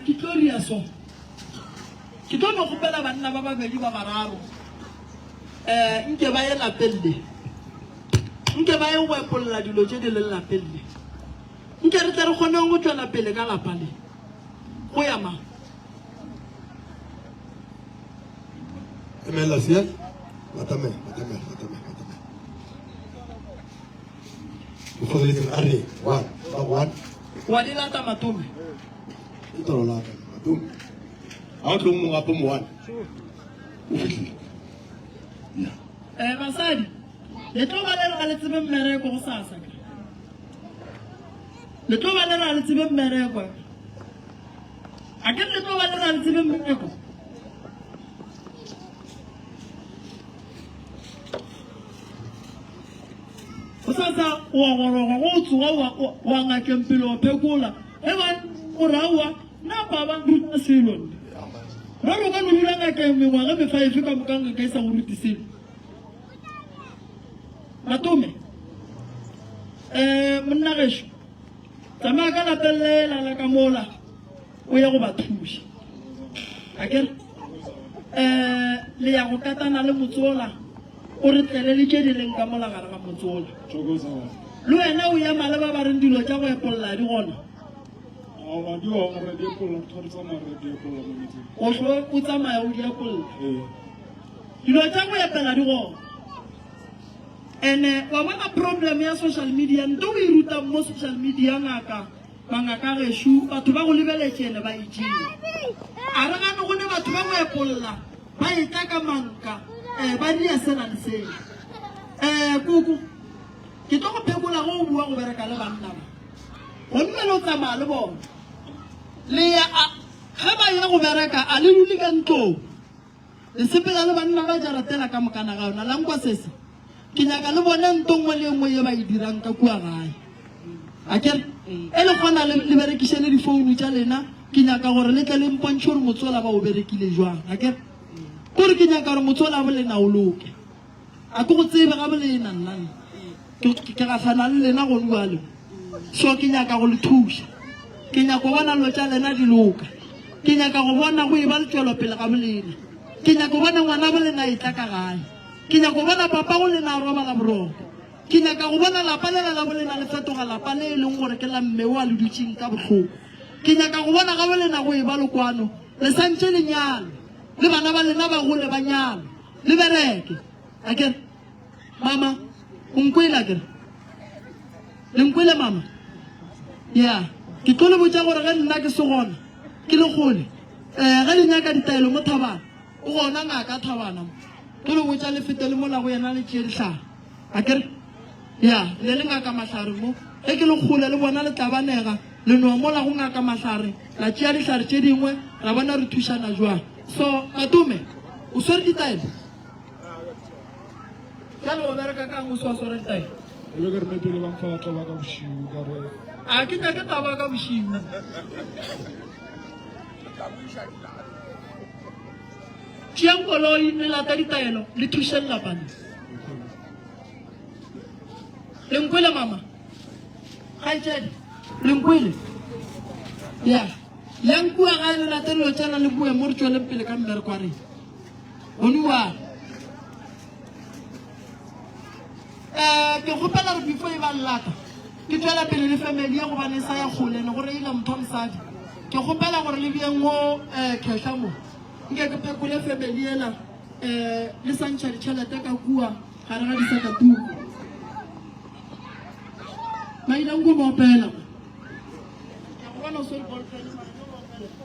ke tlo ria so. Ke tlo no kgopela banna ba babedi ba bararo um nke ba ye lapeng le. Nke ba ye go epolla dilo tše di leng lapeng le. Nke re tle re kgoneng go tšwela pele ka lapa le. Go ya mang? Emela siya. Batamela, batamela, batamela, batamela. O kgobeletše a re one, ba one. Wa di lata Matome? Ke toro la ka Matome. A o tlo mo gape mo one. O fihlile. Ya. Eh basadi, le tlo ba le re ga le tsebe mmereko go sasa. Le tlo ba le re ga le tsebe mmereko. A ke re le tlo ba le re ga le tsebe mmereko. Gosasa o a goroga, go o tsoga wa, wa ngakeng pele wa phekola. Ge ba o re aowa, nna pa ba nruta selo nna. Ra re o ka no dula ngakeng mengwaga mefaefe ka moka ngaka e sa go rute selo. Matome, eh, monna gešo, tsamaya ka lapeng lela la ka mola o ye go ba thuša. A ke re, eh, le ya go katana le motsola. O re tlele le tše di leng ka mola gare ga motse wola. Le wena o ema le ba ba reng dilo tša go epolla di gona. O hlo o tsamaya o di epolla. Dilo tša go epela di gona. Ene wa bona problem ya social media nto o e rutang mo social media ngaka mangaka gešo batho ba go lebeletše ene ba e tšea. A re gane go ne batho ba go epolla Ba etla ka manka, eh, ba dia sela le sela. Eh, koko, ke tlo go phekola ge o bua go bereka le banna ba. Gomme le o tsamaya le bona. Le ya, a, ge ba ya go bereka, a le dule ka ntlong. Le sepela le banna ba jaratela ka mokana ga yona. La nkwa sese? Ke nyaka le bone nto nngwe le nngwe ye ba e dirang ka kua gae. A ke re, e le gona le, le berekiše le difounu tša lena, ke nyaka gore le tle le mpontšhe gore motse ola ba o berekile jwang. A ke re, kore ke nyaka gore motse ola bolena o loke. A ke go tsebe ga bolena nna, nna. Ke, ke, ke gahlana le lena gone bjale. So ke nyaka go le thuša. Ke nyaka go bona dilo tša lena di loka. Ke nyaka go bona go eba le tšwelopele ga bolena. Ke nyaka go bona ngwana bolena a etla ka gae. Ke nyaka go bona papago lena a robala boroko. Ke nyaka go bona lapa lela la bolena le fetoga lapa le e leng gore ke la mme o a le dutšeng ka bohloko. Ke nyaka go bona gabo lena go eba le kwano, le sa ntše le nyalwe, le bana ba lena ba gole ba nyalwe, le bereke. Akere? Mama, o nkwele akere? Le nkwele mama? Ya, ke tlo le botša gore ge nna ke se gona, ke le kgole, um ge le nyaka ditaelo mo thabana, O gona ngaka Thabana mo. Ke le botša le fete le mola go yena le tšee dihlare. A ke re? Ya, le le ngaka Mahlare mo. Ge ke le kgole le bona le tlabanega, le no mola go ngaka Mahlare, la tšea dihlare tše dingwe, ra bona re thušana jwang. So, Matome, o swere ditaelo? Bjale o bereka kang o se wa swara ditaelo? E be ke re me pele ba mfa ba tla ba ka bošiu ka re. A ke nyake taba ka bošiu. Tšeang koloi le lata ditaelo le thušeng lapa le. Le nkwele mama? Kgaetšedi, le nkwele? Ya. Yang kua gae le late dilo tšela le boe mo re tšweleng pele ka mmereko wa rena. Gone wa. Eh, ke kgopela re before e ba llata ke tšwela pele le family ye gobane e sa ya kgole ne go reila motho wa mosadi. Ke kgopela gore le bjeng mo eh, khehla mo nke ke phekole family yela eh, le sa ntšha ditšhelete ka kua gare ga disakatuku. Maina nko mo opela mo. Ke a go bona o swere ball pen mara no mo opela.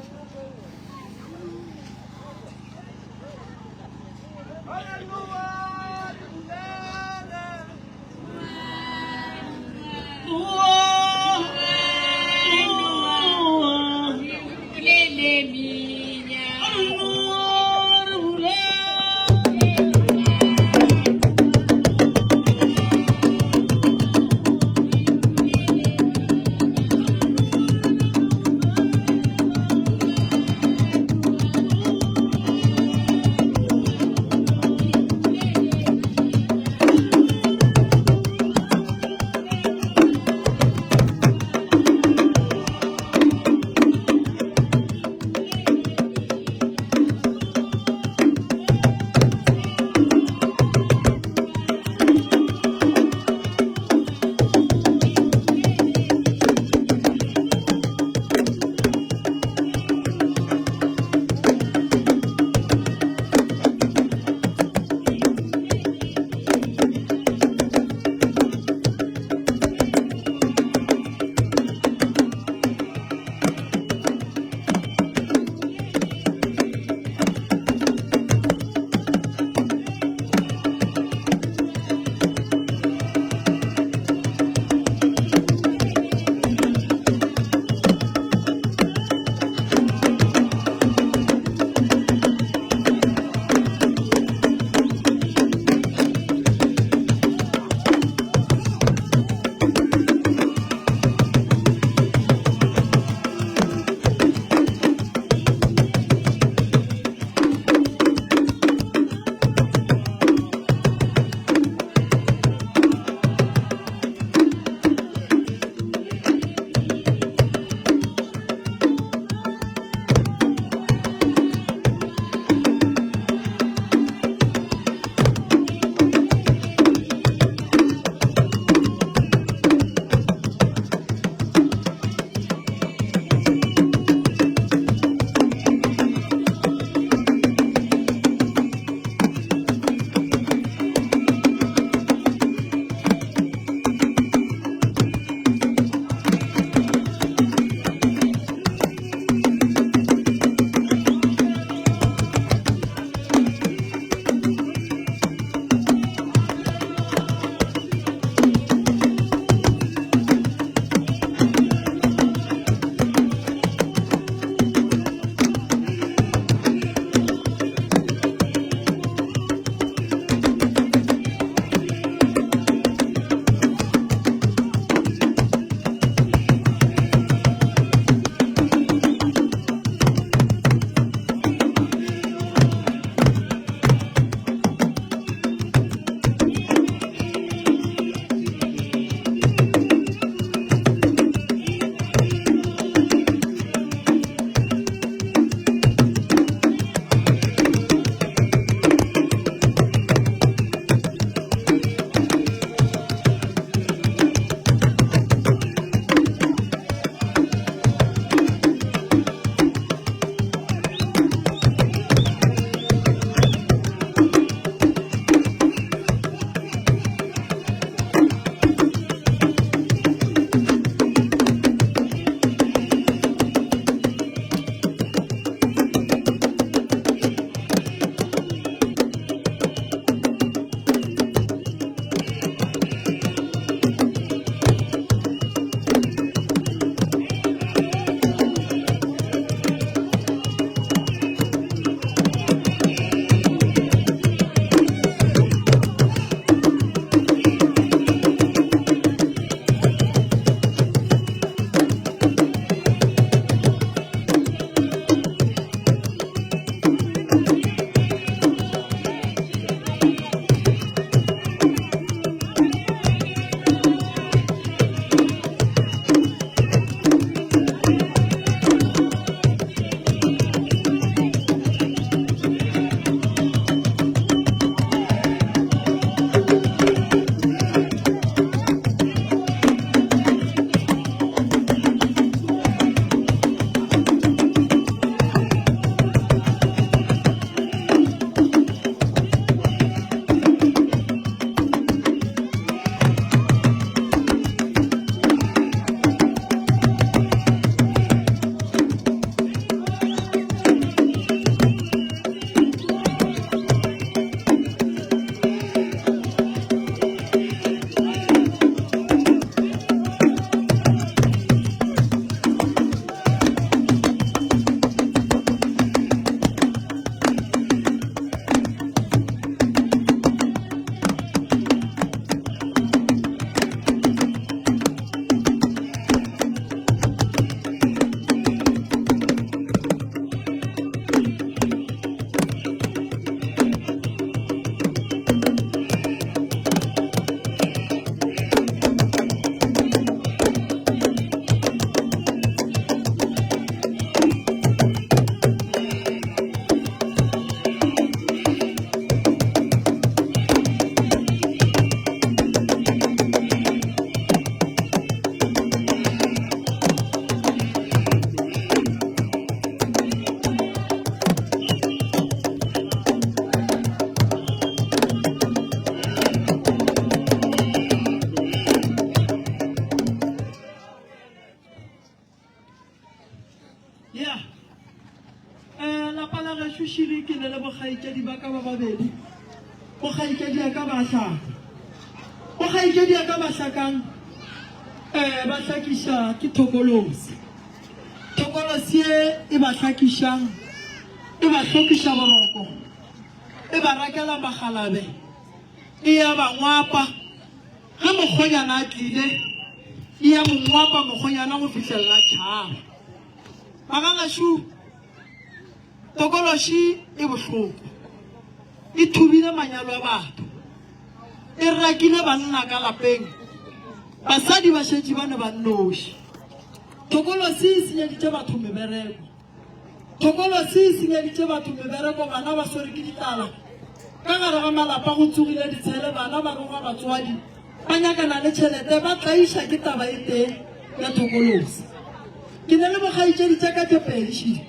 ke ne le bokgaetšedi ba ka ba babedi. Bokgaetšedi ya ka ba hlaka. Bokgaetšedi ya ka ba hlakang um ba hlakiša ke thokolosi. Thokolosi ye e ba hlakišang e ba hlokiša boroko, e ba rakela magalabe, e ya ba ngwapa. Ge mokgonyana a tlile, e ya mo ngwapa mokgonyana go fihlelela tšhaba. Magagašu, tokološi e bohloko. E thubile manyalo a batho. E rakile banna ka lapeng. Basadi ba šetše ba ne ba nnoši. Tokolosi e senyeditše batho mebereko. Thokolosi e senyeditše batho mebereko, bana ba swere ke ditlala. Ka gare ga malapa go tsogile ditshele, bana ba roga batswadi, ba nyakana le tšhelete, ba tlaiša ke taba e tee ya thokolosi. Ke ne le bokgaetšedi tša ka tše pedi.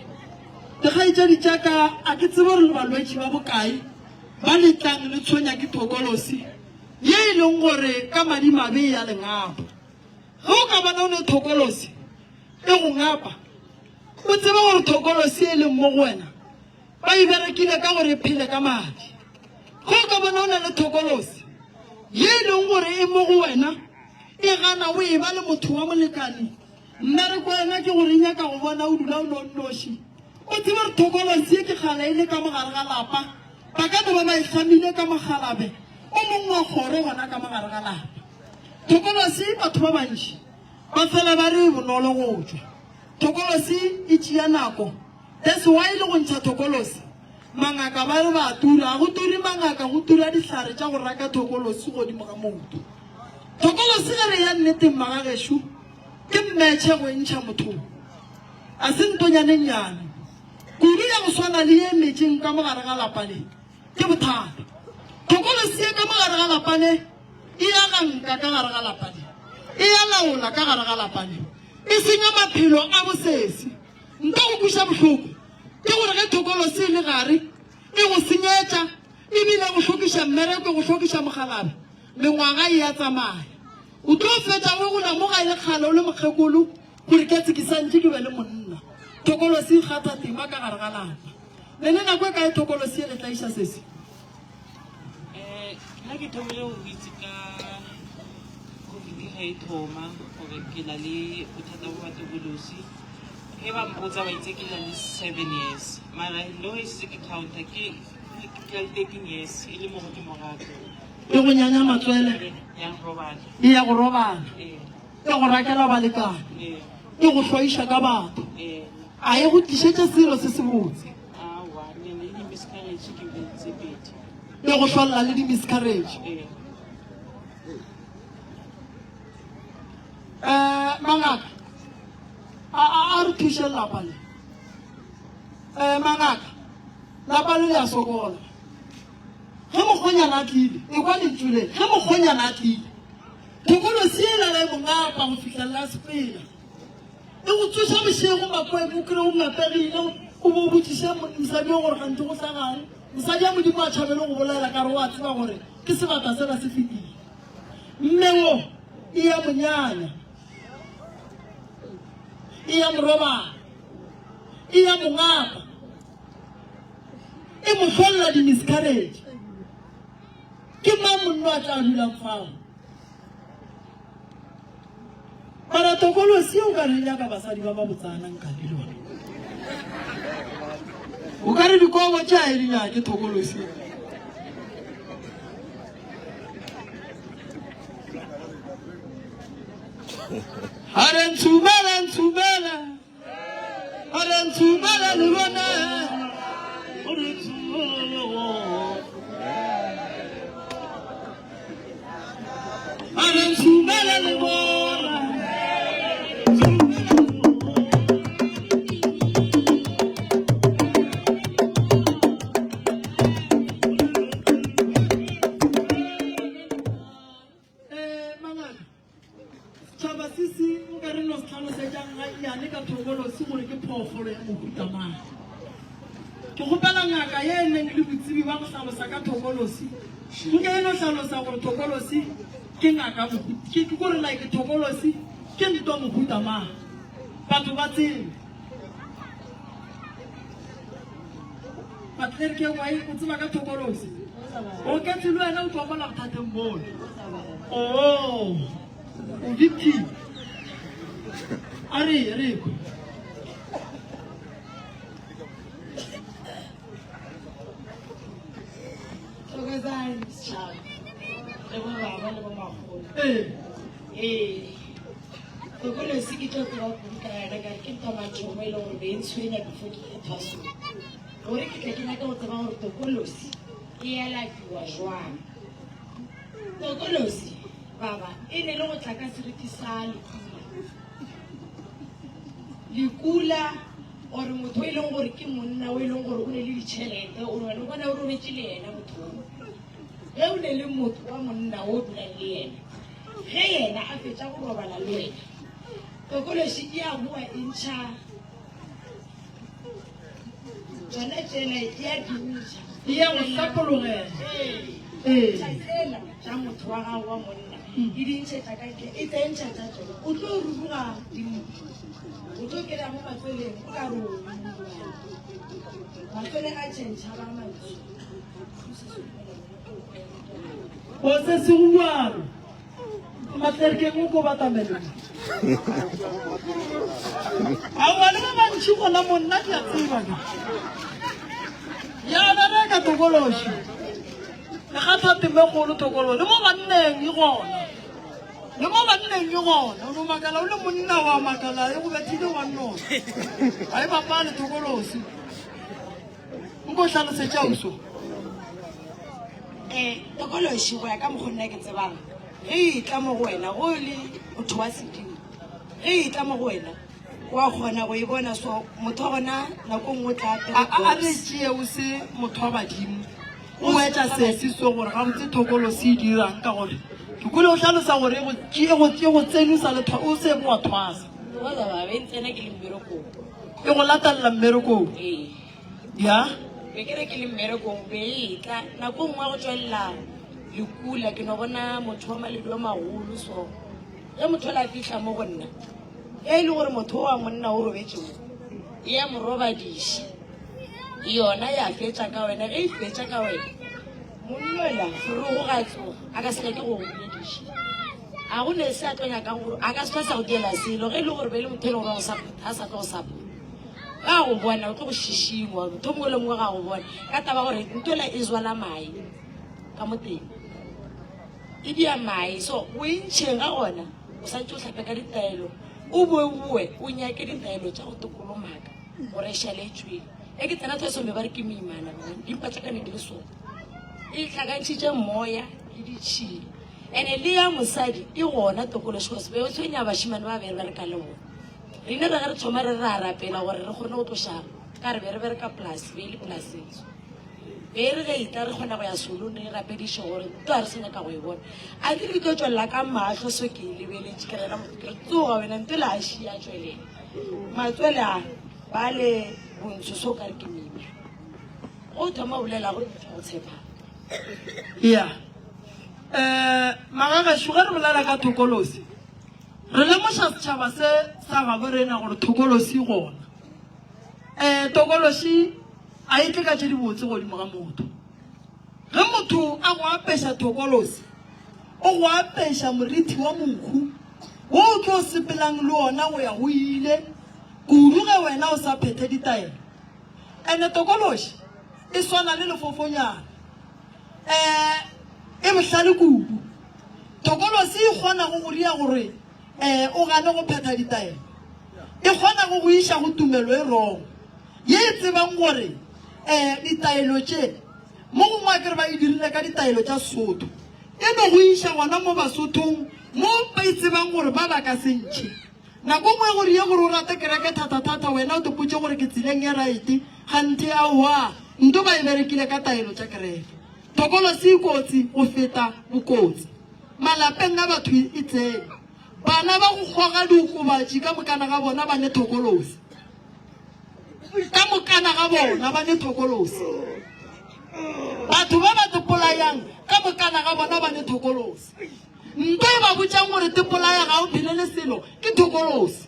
Dikgaetšedi tša ka a ke tsebe gore le balwetši ba bokae ba le tlang le tshwenya ke thokolosi ye e leng gore ka madimabe e ya lengapa. Ge o ka bona o ne thokolosi e go ngapa, O tsebe gore thokolosi e leng mo go wena ba e berekile ka gore e phele ka madi. Ge o ka bona o na le thokolosi ye e leng gore e mo go wena e gana o e ba le motho wa molekane, mmereko wa yona ke gore e nyaka go bona o dula o le o nnoši. O tsebe gore thokolosi ye ke kgale e le ka mogare ga lapa, ba ka no ba ba e hlamile ka mokgalabe o mongwe wa kgoro gona ka mogare ga lapa. Thokolosi batho ba bantši ba fela ba re e bonolo go tšwa. Thokolosi e tšea nako. That's why le go ntšha thokolosi mangaka ba re ba tura. Ga go ture mangaka, go tura dihlare tša go raka thokolosi godimo ga motho. Thokolosi ge re ya nneteng magagešo ke mmetšhe go e ntšha mothong. A se ntonyane nnyane. Kudu ya go swana le ye metšeng ka mo gare ga lapa le ke bothata. Thokolosi ye ka mo gare ga lapa le e ya ganka ka gare ga lapa le. E ya laola ka gare ga lapa le. E senya maphelo a bosesi. Nka go kweša bohloko ke gore ge thokolosi e le gare e go senyetša ebile e go hlokiša mmereko, e go hlokiša mokgalabje, mengwaga e a tsamaya. O tlo fetša o gola mo ga e le kgale o le mokgekolo gore ke ke santše ke be le monna. Thokolosi e kgatha tema ka gare ga lapa. Le le nako e kae thokolosi e le tlaiša sesi? Eh, nna ke thomile go itse ka covid ge e thoma gore ke na le bothata bo batokolosi ge ba mpotsa ba itse ke na le seven years mara le go e setse ke counter ke ke na le 13 years e le mo godimo gape E go nyanya matswele, ya robala e ya go robala, ee e go rakela balekane, ee e go hloiša ka batho. ee A e go tlišetše selo se sebotse. Aowa, ke na le di-miscarriage ke bile tse pedi. E go hlolla le di-miscarriage. Ee. Eh, mangaka, a, a, a re thuše lapa le. Eh, mangaka, lapa le le a sokola. Ge mokgonyana a tlile, e kwa lentšu le, ge mokgonyana a tlile, thokolosi e lala e mongapa go fihlelela a sepela. E go tsoša bošego makwebo o kry o ngapegile o bo o botšiše mosadi yo gore ganthe go hlagang. Mosadi ya Modimo a tšhabele go bolela ka re o a tseba gore ke sebata sela se fetile. Mme wo e ya monyanya, e ya morobala, e ya mongapa, e mo hlolla di-miscarriage. Ke mang monno a tla dulang fao? Mara tokolosi o ka re nyaka basadi ba ba botsana nka le lona. O ka re dikobo tše a e di nyake thokolosi. A re ntshubela ntshubela. A re ntshubela le lona. O re ntshubela le lona. A re ntshubela le bona. Eh, mangaka Setšhaba se se nka re no se tlhalosetšang gannyane ka thokolosi gore ke phoofolo ya mohuta mang. Ke kgopela ngaka ye e neng le botsebi ba go hlalosa ka thokolosi, nke e no hlalosa gore thokolosi ke ngaka ke ke gore like thokolosi ke ntwa mohuta mang. Batho ba tsebe. Matlerikeng wa o tseba ka thokolosi. O ketse le wena o tswa mola bothateng mola. Oh, o victim. A re re kwe. Thokozani setšhaba le bo baba le bo magolo. Ee. Ee. Tokolosi ke tlo tseba kudu ka yona ka re ke ntho ya mathomo e le gore be e ntshwenya before ke ye thwasong. Gore ke tle ke nyake go tseba gore tokolosi e alafiwa jwang. Tokolosi baba e ne le go tla ka seriti sa lekula. Lekula or motho e leng gore ke monna o e leng gore o ne le ditšhelete o wena o bona o robetše le yena motho o. Ge o ne le motho wa monna o dulang le yena Ge yena a fetša go robala le wena, tokološi e a boa e ntšha tšona tšela e a di ntšha. E ya go hlapologela. Ee. Ntšha tsela tša motho wa gago wa monna e di ntšhetša ka ntle, e tsentšha tša tšona. O tlo ruruga dimpa, o tlo kry-a mo matsweleng o ka re o ruruga. Matswele a tšhentšha ba mantsho. Go se se go bjalo. Matlerkeng o ko batamele. Aowa le ba bantši gona mo nna ke a tseba ke. Ya bereka tokološi. E kgatha teme kgolo tokolo le mo banneng e gona. Le mo banneng e gona. O no makala o le monna wa makala e go bethile wa nnoši. Ga e bapale tokolosi. Nko hlalosetše auso. Um tokološi go ya ka mokgo nna ke tsebang ge e tla mo go wena go le motho wa sedimo ge e tla mo go wena wa kgona go e bona so motho wa gona nako nngwe o tla apere A re tšee o se motho wa badimo o etša sesi so gore gabotse thokolosi e dirang ka gore ke kwele o hlalosa gore e go e go tsenusa le o se wa thwasa. E go latelela mmerekong. Ee. Ya. Be ke re ke le mmerekong be e tla nako nngwe go tswelela lekula ke no bona motho wa maledu a magolo so ge motho ola fihla mo go nna ge e le gore motho wa monna o robetše mo e ya mo robadiša yona ya fetša ka wena ge e fetša ka wena monnola forogo ga tsoga a ka se nyake go go bolediša a go ne se a tlo nyakang gore a ka se tlo sa go diela selo ge e le gore be e le motho e le gore wa go support a sa tlo go support ga go bona o tlo go šišingwa motho mongwe le mongwe ga go bona ka taba gore ntola e zwala mae ka mo teng e dia mae so o e ntšheng ga gona o santse o hlape ka ditaelo o boe boe o nyake ditaelo tša go tokolomaka gore e šale e tšwele e ke tsena thwasong be ba re ke moimana dimpa tša ka ne di le sona e hlakantšhitše moya le ditšhila ene le ya mosadi e gona tokološo cause be o tshwenya bašimane ba be re bereka le bona Rena re ge re thoma re re a rapela gore re kgone go tloša ka re be re bereka polase be e le polaseng be re ge etla re kgona go ya solone re rapediše gore nto a re se nyaka go e bona a ke re ke tlo tswelela ka maahlo so ke e lebeletše ke rena motho ke re tsoga wena nto le a šia tswelela matswele a ba le bontsho so ka re ke mima go thoma bolela gore motho go tshepa ya um magagašu ge re bolela ka thokolosi Re lemoša setšhaba se sa gabo rena gore thokolosi e gona. Um tokološi a e tle ka tše dibotse godimo ga motho. Ge motho a go apeša thokolosi, o go apeša morithi wa mohu wo o tlo sepelang le ona go ya go ile, kudu ge wena o sa phethe ditaelo. Ene tokološi e swana le lefofonyana. Um e bohlale kudu. Tokolosi e kgona go go ria gore um o gane go phetha ditaelo. E kgona go go iša go tumelo e wrong ye e tsebang gore um ditaelo tše mo gongwe a kere ba e dirile ka ditaelo tša Sesotho. E no go iša gona mo Basothong mo ba e tsebang gore ba ba ka se ntšhe. Nako nngwe e go rie gore o rate kereke thata-thata wena o topotše gore ke tseleng e right, kganthe aowa nto ba e berekile ka taelo tša kereke. Tokolosi e kotsi go feta bokotsi. Malapeng a batho e tsene. Bana ba go kgoga diokobatši ka mokana ga bona ba ne thokolosi. Ka mokana ga bona ba ne thokolosi. Batho ba ba tepolayang ka mokana ga bona ba ne thokolosi. Nto e ba botšang gore tepolaya ga o phelele selo ke thokolosi.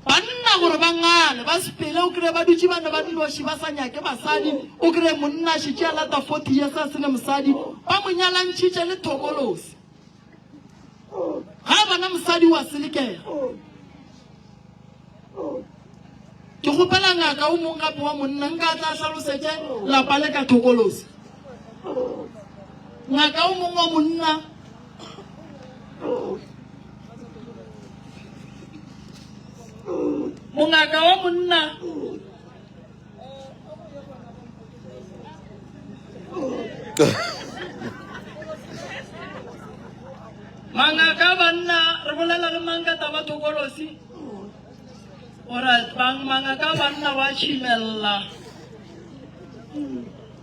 Banna. dira gore ba ngale, ba sepele, o kry-e ba dutše ba ne ba nnoši ba sa nyake basadi, o kry-e monna a šetše a lata 40 years a se ne mosadi, ba mo nyalantšhitše le thokolosi. Ga a bona mosadi o a selekega. Ke kgopela ngaka o mong gape wa monna nka a tla hlalosetše lapa le ka thokolosi. Ngaka o mong wa monna. Mongaka wa monna. Mangaka a banna re bolela le mang ka taba thokolosi? Alright, bang mangaka a banna wa tšhimella.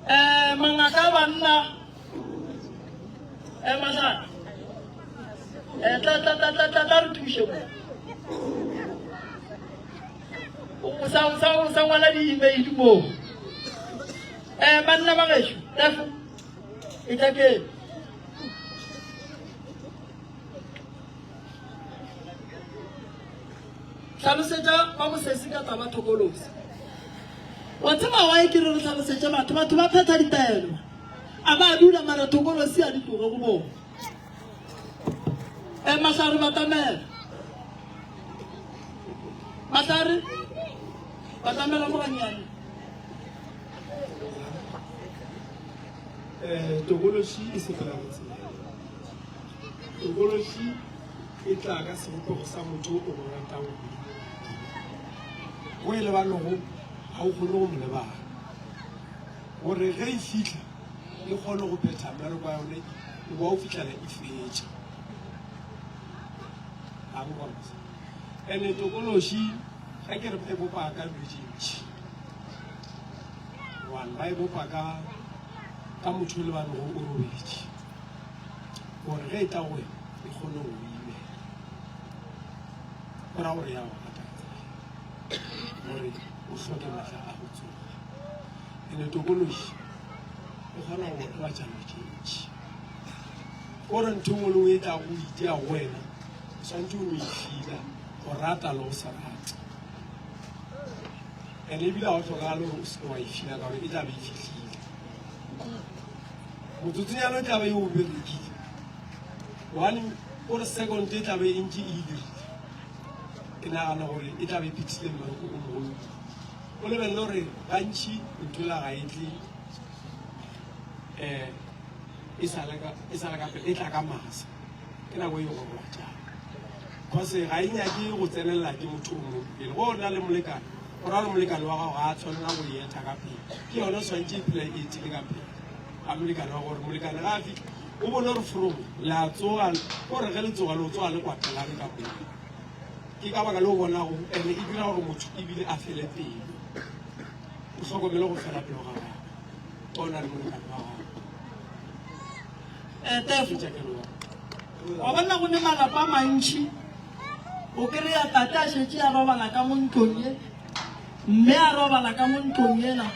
Eh mangaka a banna eh mahlaka. Eh tla tla tla tla tla tla re thuše mo. O sa o sa o sa ngwala di-email mo. Eh banna ba gešo, tefo e tla ke. Hlalosetša ba mosesi ka taba thokolosi. Wa tseba why ke re re hlalosetše batho, batho ba phetha ditaelo. A ba dula mara thokolosi a di tloge go bona. E mahlare batamela. Mahlare batamela mo gannyane. Eh, tokološi e sepela go tsela. Tokološi e tla ka sebopego sa motho o mo ratang kudu. O e lebanego ga o kgone go mo lebala. Gore ge e fihla e kgone go phetha mmereko wa yone e ba o fihlela e fetša. A go bona. Ene tokološi ge ke re e bopa ka dilo tše ntši. One, ba e bopa ka ka motho o lebanego o robetše. Gore ge e tla go wena e kgone go o imela. Go ra gore ya go rata ka tsela gore o hloke matla a go tsoga. Ene tokološi e kgona go gobatša dilo tše ntši. Gore ntho engwe le nngwe e tla go itia go wena, o swanetše o no e fila, go rata le go se rate. Ene ebile ga o hlokagale gore o seke wa e fila ka gore e tla be e fihlile. Motsotsonyana o tla be e o berekile. One gore second e tla be e ntše e e dirile. Ke nagana gore e tla be e phethile mmereko o mogolo. O lebelele gore gantši ntho la ga e tle um e sa le ka pele, e tla ka masa. Ke nako e go robatšang. Cause ga e nyake go tsenelela ke motho o mongwe pele. Go na le molekane, go ra gore molekane wa gago ga a tshwanela go e etha ka pele. Ke yone o swantše e phela e etile ka pele ga molekane wa gore molekane ga a fitlha o bone gore from le a tsoga gore ge le tsoga le o tsoga le kwatelane ka moo. Ke ka baka le o bonago ene e dira gore motho ebile a fele pelo. O hlokomele go fela pelo ga gago o na le molekane wa gago. Eh, Tefo, wa bona go ne malapa a mantši o kry-a tate a šetše a robala ka mo ntlong ye mme a robala ka mo ntlong yela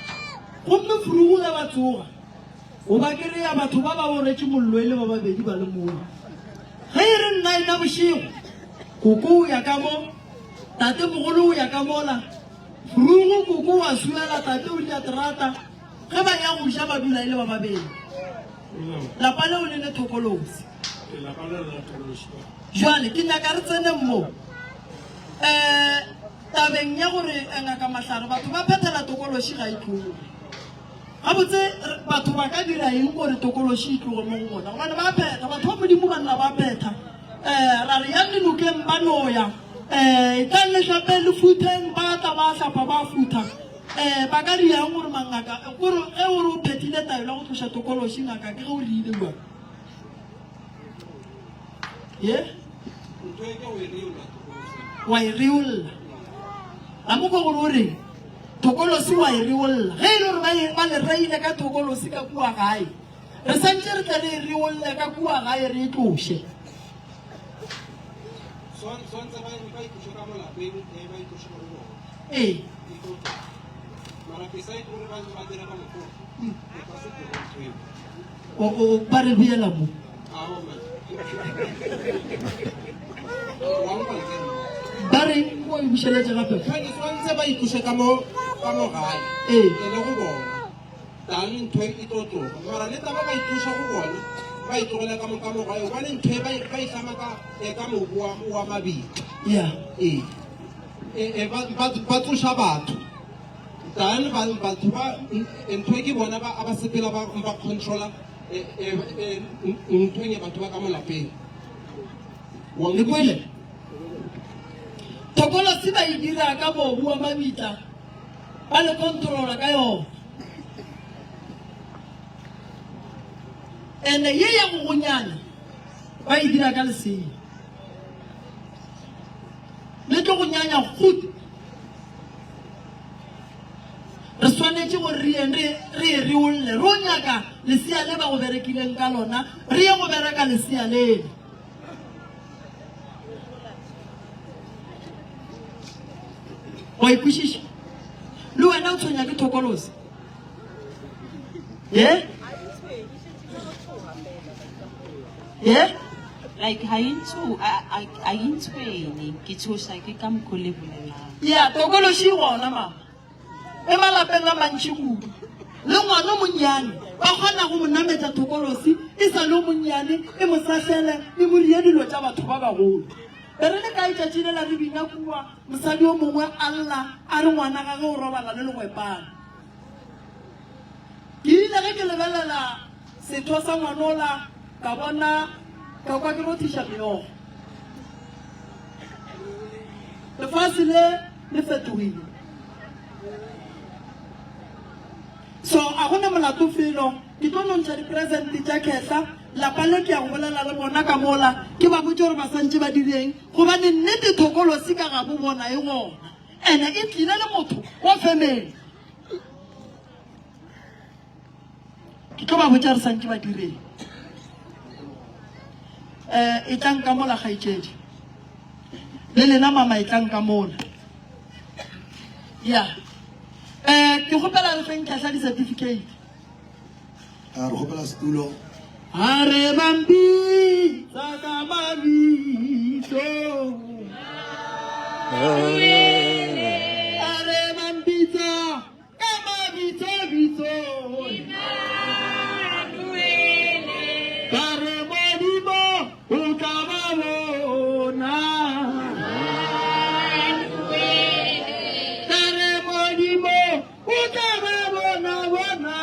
gomme furugu ge ba tsoga o ba kry-a batho ba ba boretše mollo e le ba babedi ba le moo ge e re nna ena bošego koko o ya ka mo tate mogolo o ya ka mola furugu koko wa suela tate o dia terata ge ba ya go ja ba dula e le ba babedi Lapa leo le ne thokolosi. Jwale ke nyaka re tseneng mo um tabeng ya gore eh, ngaka Mahlare batho ba phethela tokološi ga e tloge. Gabotse batho ba ka dira eng gore tokološi e tloge mo go bona? Gobane ba phetha, batho ba Modimo ba nna ba phetha. Um ra re yang dinokeng ba no ya, um tlang le hlape le futheng, ba tla ba hlapa ba futha. Ee, ba ka riang gore mangaka, gore ge o re o phethile taelo ya go tloša tokološi ngaka ke ge o riile bjang? Ye? Wa e reolla. A mo kwa gore o reng? Tokolosi wa e reolla. Ge e le gore ba e, ba le reile ka tokolosi ka kua gae, re santše re tle re e reolle ka kua gae re e tloše. Ee. O, o, ba re beela mo. Ba re. kwa o e bušeletše gape. Ke tshwanetse ba itloše ka mo ka mo gae. Ee. E le go bona. Tang ntho e tlo tloga. Mara le taba ba itloša go bona, ba itlogela ka mo ka mo gae gobane ntho e ba e ba e hlama ka e ka mobu wa wa mabitla. Yeah. Ee. E, e, ba, ba, ba tsoša batho. Tang ba, batho ba ntho e ke bona ba ba sepela ba ba controla e, e, e, ntho e batho ba ka mo lapeng. Wa Le kwele? Thokolosi ba e dira ka mobu wa mabitla, ba le controla ka yona. Ene ye ya go gonyana ba e dira ka lesea. Le tlo go nyanya gut. Re swanetše gore re ye re re e reolle. Re o nyaka lesea le ba go berekileng ka lona, re ye go bereka lesea lele. Wa ikwešiša? Le wena o tshwenya ke thokolosi. Ye? Ye? Like ga e ntsho a e ntshwenye ke tshoša ke ka mokgo le bolelang. Ya, tokološi e gona mama. E malapeng a mantši kudu. Le ngwana o monnyane ba kgona go mo nametša thokolosi e sa le o monnyane, e mo sahlele, e mo rie dilo tša batho ba bagolo. Be re le kae tšatši lela re bina kua, mosadi o mongwe a lla a re ngwana gage o robala le legwepana. Ke ile ge ke lebelela setho sa ngwanola ka bona ka kwa ke rothiša meokgo. Lefase le le fetogile. So a go na molato felo. Ke tlo no ntšha di-present tša khehla. Lapa le ke ya go bolela le bona ka mola ke ba botše gore ba santše ba direng gobane nnete thokolosi ka gabo bona e gona ene e tlile le motho wa family. Ke tlo ba botša re santše ba direng. Um etlang ka mola kgaetšedi. Le lena mama etlang ka mola. Ya. Um ke kgopela re feng khehla di-certificate. A re kgopela setulo. A re ba mpitsa ka mabitso. A re ba mpitsa ka mabitso bitso. Ka re Modimo o tla ba bona. Ka re Modimo O tla ba bona bona.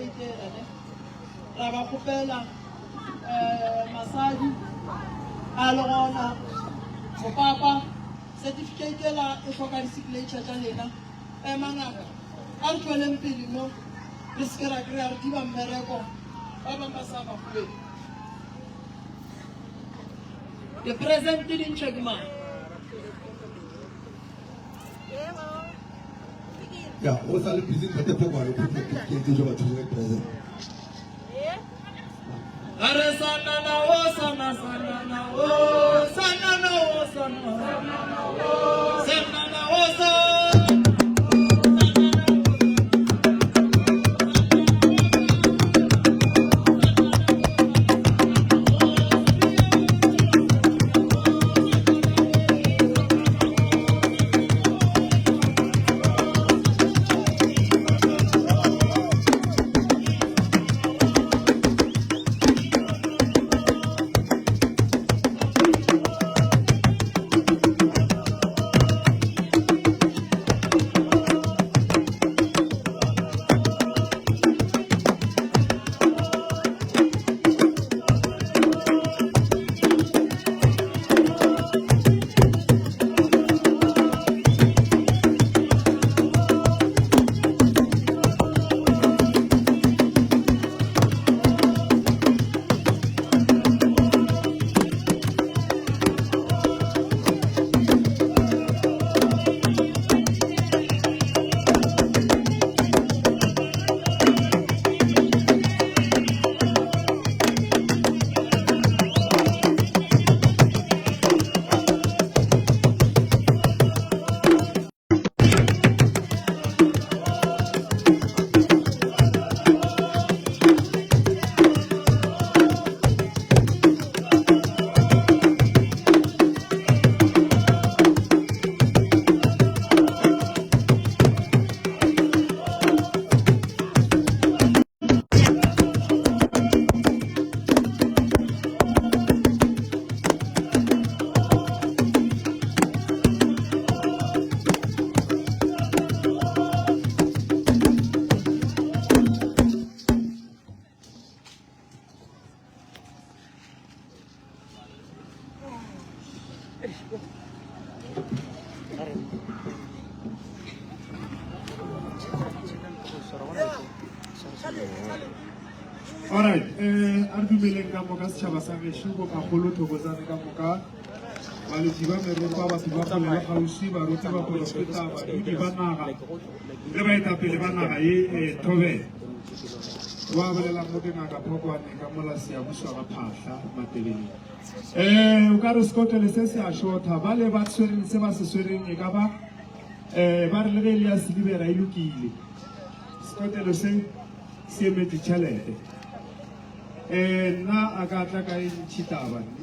certificate ela ne. Ra ba kgopela um masadi a le gona mopapa certificate ela e hloka di-signature tša lena. Ema ngaka, a re tšweleng pele mo re se ke ra kry-a re diba mmereko ba bang ba sa makgoweng. The present di ntšha ke mang? Ya, o sa le busy ntate Phokwane go certificate jo batho ba present. A re sanana o sana sanana o sanana o sana sanana o sana. Alright, eh a re dumeleng ka moka setšhaba sa gešo bo magolo thokozane ka moka baletši ba meropa batho ba kgole le kgauswi baruti ba porofeta badudi ba naga le baetapele ba naga ye eh, thobela wa bolelang mo ke ngaka phokwane ka mola seabuswa ga phahla matebeleng um o ka re sekotlele se se a shotha ba le ba tshwereng se ba se swereng e ka ba um ba re le ge e le ya silibera e lokile sekotlelo se se emetše tšhelete um nna a ka tla ka e ntšhi taba nne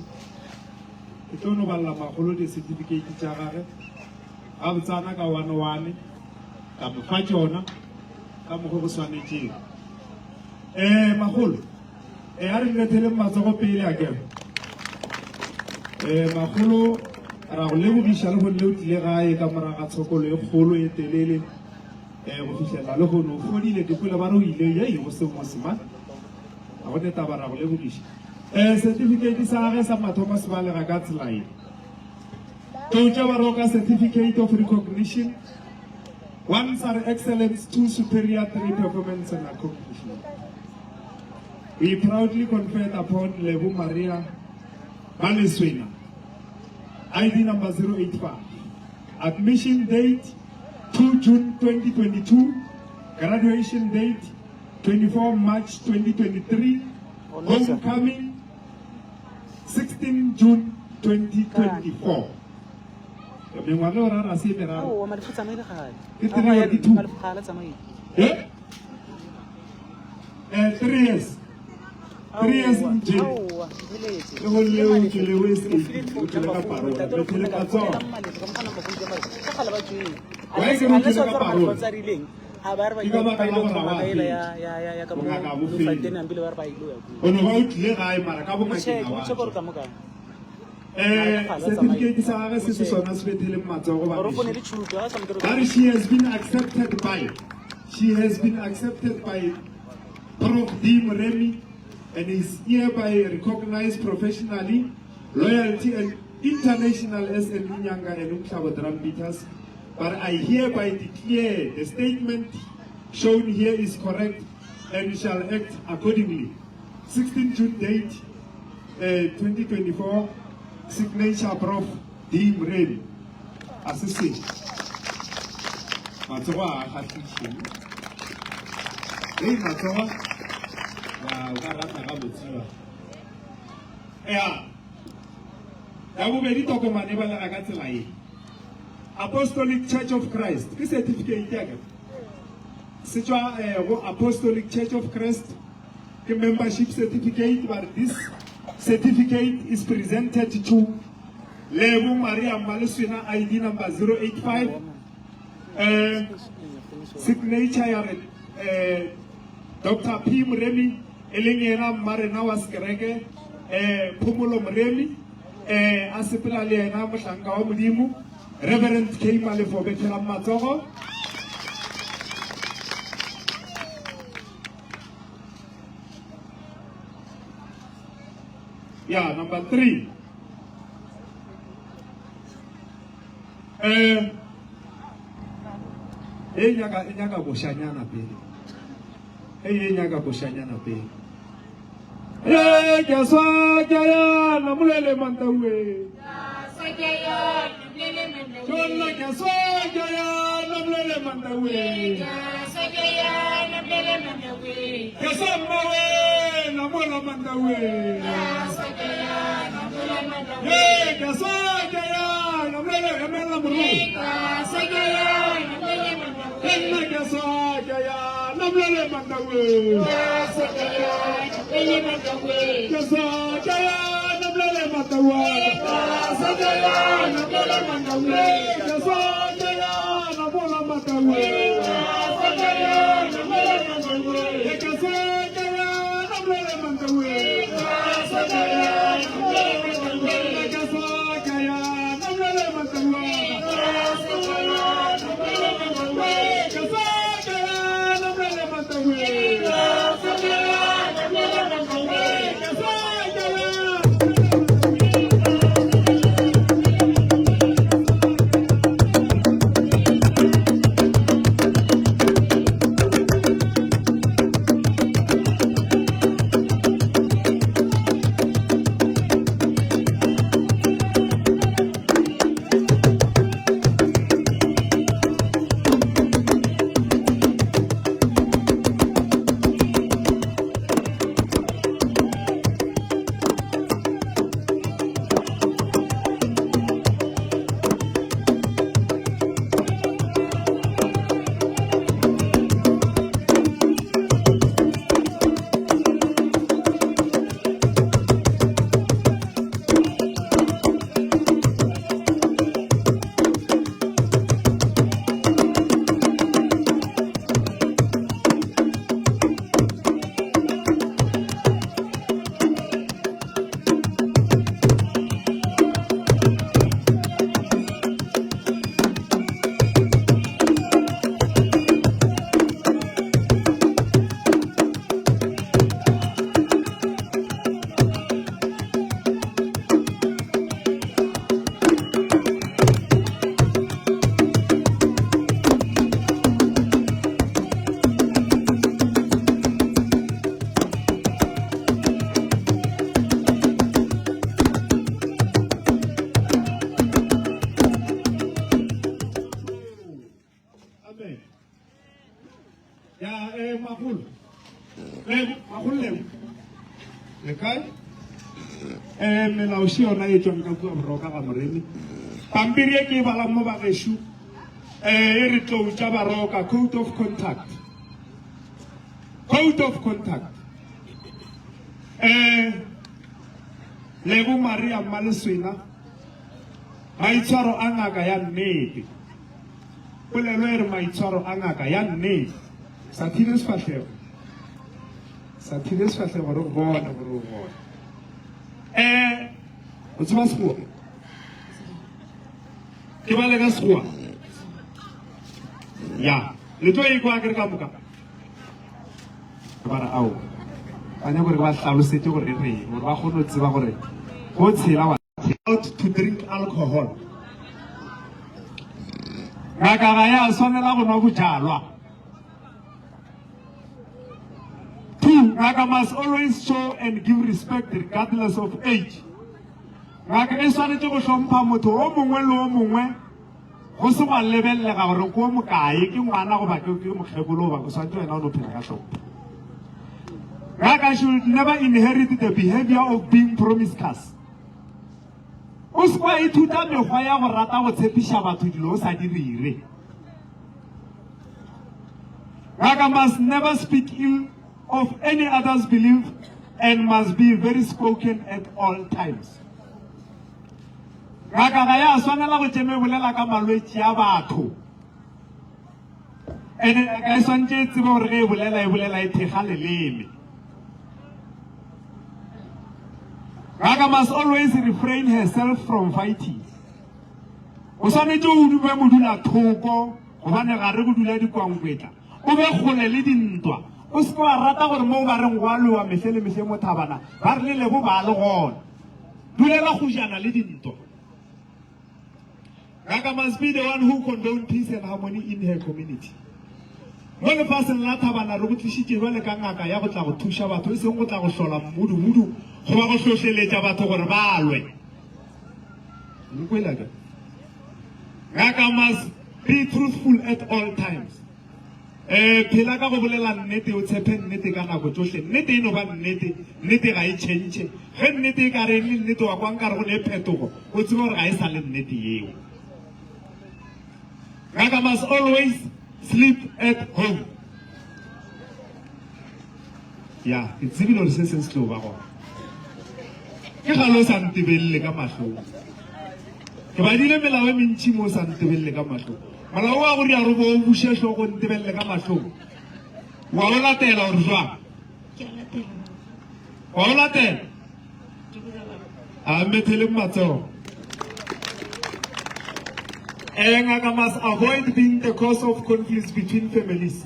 ke tlo no balela magolo di-certificate tša gage gabotsana ka one one ka mo fa tšona ka mokgwa go swanetšeng um magolo e a re letheleng matsogo pele a kere um magolo ra go lebogiša le gonne o tlile gae ka moraga ga tshokolo e kgolo e telele um go fihlelela le gone o fodile ke kwele ba re o ile yei go sengwe sema ga go ne taba ra go lebogiša um certificate sa gage sa mathomo se balega ka tsela ye Toucha Baroka Certificate of Recognition one are excellence two superior three performance and accomplishment we proudly conferred upon Lebo Maria Maleswena ID number 085 admission date 2 June 2022 graduation date 24 March 2023 homecoming 16 June 2024 mengwaga o rara se e meraro Aowa, Malefo tsamaile gale. Ke three or ke two? Malefo gale tsamaile. Eh? Eh, 3 years 3 years in jail Aowa, mpheletse. le go le o tswele o escape o tswele ka parole re phele ka tsona Why ke re o tswele ka parole? Ke ka baka la gore ga wa fetša. Bongaka ga bo fele. O no ba o tlile gae mara ka bongakeng ga wa tšwa. Eh, certificate sa gagwe se se sona se betheleng matsogo ba ba re she has been accepted by she has been accepted by. Prof D Moremi and is hereby recognized professionally, loyalty and international as an Inyanga and Umhlaba drum beaters. But I hereby declare the statement shown here is correct and shall act accordingly. 16 June date, uh, 2024, signature Prof D Moremi. A se se. Matsogo a a kgahliše. Hei matsogo. Ya o ka rata ga botsiwa. Ya. Ya bobedi tokomane e balega ka tsela ye. Apostolic Church of Christ ke certificate ya ka. Se tšwa eh, go Apostolic Church of Christ ke membership certificate but this certificate is presented to Lebo Maria Mmaleswena ID number 085 eh signature ya re eh Dr P Moremi e leng yena mmarena wa sekereke eh Phomolo Moremi eh a sepela le yena mohlanka wa Modimo Reverend K Malefo bethelang matsogo ya number 3 eh e nyaka e nyaka boshanyana pele e e nyaka boshanyana pele e ke swa ke ya na mulele mantawe Jonna ke swa ke ya na mulele mantawe Ke swa mmawe na mola mantawe Ye ke swa ke ya na mulele emela moru Nna ke swa ke ya na mulele mantawe Ke swa ke ya na mulele mantawe Ke swa ke ya na mola mantawe Ke swa ke ya na mulele mantawe Ke swa ke ya na mulele mantawe Ke swa ke ya na mulele mantawe Ke swa ke ya Amen. Ya eh magolo. Le magolo le. Le kae? Eh melao še yona e tšwang ka kua Boroka ga Moremi. Pampiri e ke e balang mo bagešo eh e re tlou tša Baroka code of conduct. Code of conduct. Eh Lebo Maria Mmaleswena maitshwaro a ngaka ya nnete. Polelo e re maitshwaro a ngaka ya nnete. Sa thibe sefahlego. Sa thibe sefahlego re go bone gore o gona. Eh, o tseba Sekgowa? Ke bale ka Sekgowa. Ya, le tlo e kwa ke re ka moka. ba re ao ba nyaka gore ke ba hlalosetše gore e reng gore ba kgone go tseba gore go tshela wa out to drink alcohol. Ngaka ga ya swanela go nwa bojalwa. 2. Ngaka must always show and give respect regardless of age. Ngaka e swanetše go hlompha motho o mongwe le o mongwe go se gwa lebelelega gore ke o mokae, ke ngwana goba ke ke mokgekolo goba o swanetše wena o no phela ka hlompho. Ngaka should never inherit the behavior of being promiscuous. O se kwa ithuta mekgwa ya go rata go tshepiša batho dilo o sa di dire. Ngaka must never speak ill of any other's belief and must be very spoken at all times. Ngaka ga ya swanela go tšeme bolela ka malwetši a batho. Ene ngaka e swantše e tsebe gore ge e bolela e bolela e thekga leleme. Ngaka must always refrain herself from fighting. O swanetše o be modula thoko gobane ga re go dula dikwankwetla. O be kgole le dintwa. O se ke wa rata gore mo ba reng go a lwewa mehle le mehle mo thabana ba re le lebo ba le gona. Dulela go jana le dintwa. Ngaka must be the one who condone peace and harmony in her community. Mo lefaseng la thabana re go tlišitše bjale ka ngaka ya go tla go thuša batho e seng go tla go hlola mmudubudu goba go hlohleletša batho gore ba lwe. Nkwela ka. Ngaka must be truthful at all times. Eh, phela ka go bolela nnete, o tshepe nnete ka nako tšohle. Nnete e no ba nnete, nnete ga e tšhentšhe. Ge nnete e ka re le nnete wa kwa nkare go ne phetogo, o tsebe gore ga e sa le nnete yeo. Ngaka must always sleep at home. Ya, ke tsebile gore se seng se tlo ba gona. Ke gale o sa ntebelele ka mahlong. Ke badile melao e mentši mo o sa ntebelele ka mahlong. Molao wa go rialo bo o buše hlogo ntebelele ka mahlong. Wa o latela gore jwang? Ke a latela. Wa o latela? A mmetheleng matsogo. Eh, ngaka must avoid being the cause of conflicts between families.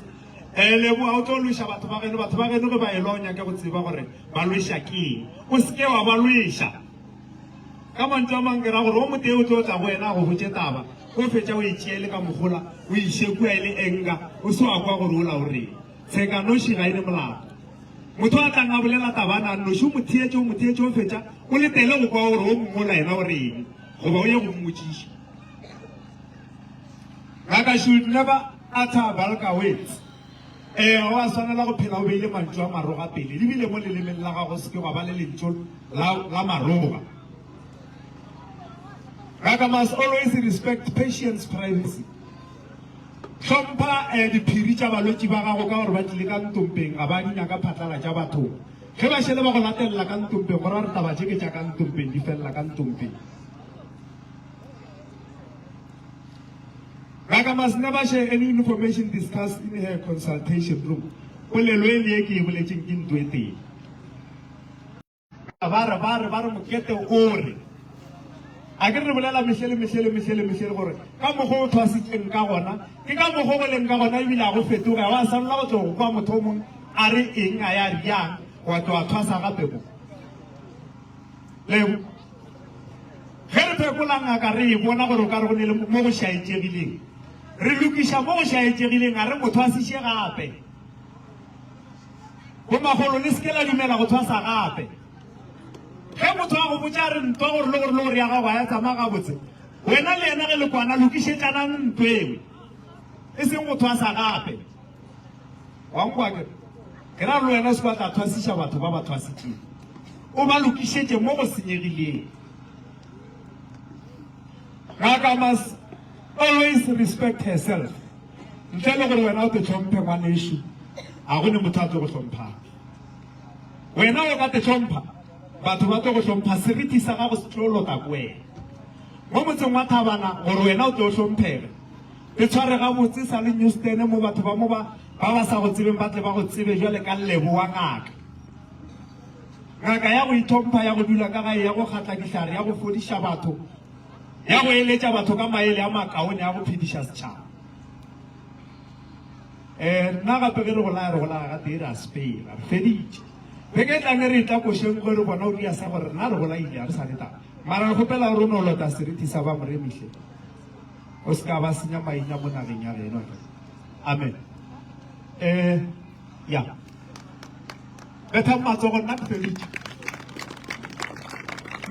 Eh, leboga o tlo lweša batho ba geno, batho ba geno ge ba elwa o nyake go tseba gore ba lweša ke eng. O se ke wa ba lweša. Ka mantšu a mang ke ra gore o motee o tlo tla go wena a go botše taba, o fetša o e tšee le ka mogola o iše kua e le enga, o se wa kwa gore ola o reng. Tshekanoši ga e ne molato. Motho a tlang a bolela taba a na nnoši o mo theetše o mo theetše o fetša o letele go kwa gore o mongwe ola yena o reng goba o ye go mmotšiša. Ngaka should never utter vulgar words. Ee, ga wa swanela go phela o beile mantšu a maroga pele, ebile mo lelemeng la gago se ke gwa ba le lentšu la, la maroga. Ngaka must always respect patients' privacy. Hlompha eh, diphiri tša balwetši ba gago ka gore ba tlile ka ntompeng, ga ba di nyaka phatlalatša bathong. Ge ba šele ba go latelela ka ntompeng, go ra gore taba tše ke tša ka ntompeng, di felela ka ntompeng. Ngaka must never share any information discussed in her consultation room. Polelo e le ye ke e boletšeng ke ntho e tee. Ba re, ba re, ba re mokete o re. A ke re bolela mehle le mehle le mehle le mehle gore ka mokgwa o thwasitšeng ka gona, ke ka mokgwa go leng ka gona ebile a go fetoge. Ga wa swanela go tlo go kwa motho o mongwe a re eng, a ya riang, wa tlo wa thwasa gape mo. Lebo. Ge re phekola ngaka re e bona gore o ka re go ne le mo go šaetšegileng. Re lokiša mo go šaetšegileng, a re mo thwasiše gape. Bomagolo, le se ke la dumela go thwasa gape. Ge motho a go botša a re ntwa gore le gore le gore ya gago ga ya tsamaya gabotse, wena le yena ge le kwana lokišetšanang ntwa eo, e seng go thwasa gape. Wa nkwa ke re? Ke ra le wena o se ke wa tla thwasiša batho ba ba thwasitšego. O ba lokišetše mo go senyegileng. Ngaka must always respect herself. Ntle le gore wena o te hlomphe ngwanešu, ga go ne motho a tlo go hlomphang. Wena o ka te hlompha, batho ba tlo go hlompha, seriti sa gago se tlo lota ko wena. Mo motseng wa Thabana, gore wena o tlo hlomphege, te tshware gabotse sa le Newston mo batho ba mo ba ba ba sa go tsebeng ba tle ba go tsebe jwale ka Lebo wa ngaka. Ngaka ya go ithompha, ya go dula ka gae, ya go kgatla dihlare, ya go fodiša batho, ya go eletša batho ka maele a makaone a go phediša setšhaba. Um nna gape ge re go laya re go laya gatee re a sepela, re feditše. Beke e tlang ge re etla košeng ge re bona o ria sa gore rena re go laile ga re sa le taba. Mara re kgopela gore o no lota seriti sa ba Moremi hle. O se ka ba senya maina mo nageng ya geno akere. Amen. Eh ya. Bethang matsogo nna ke feditše.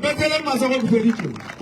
Betheleng matsogo ke feditše.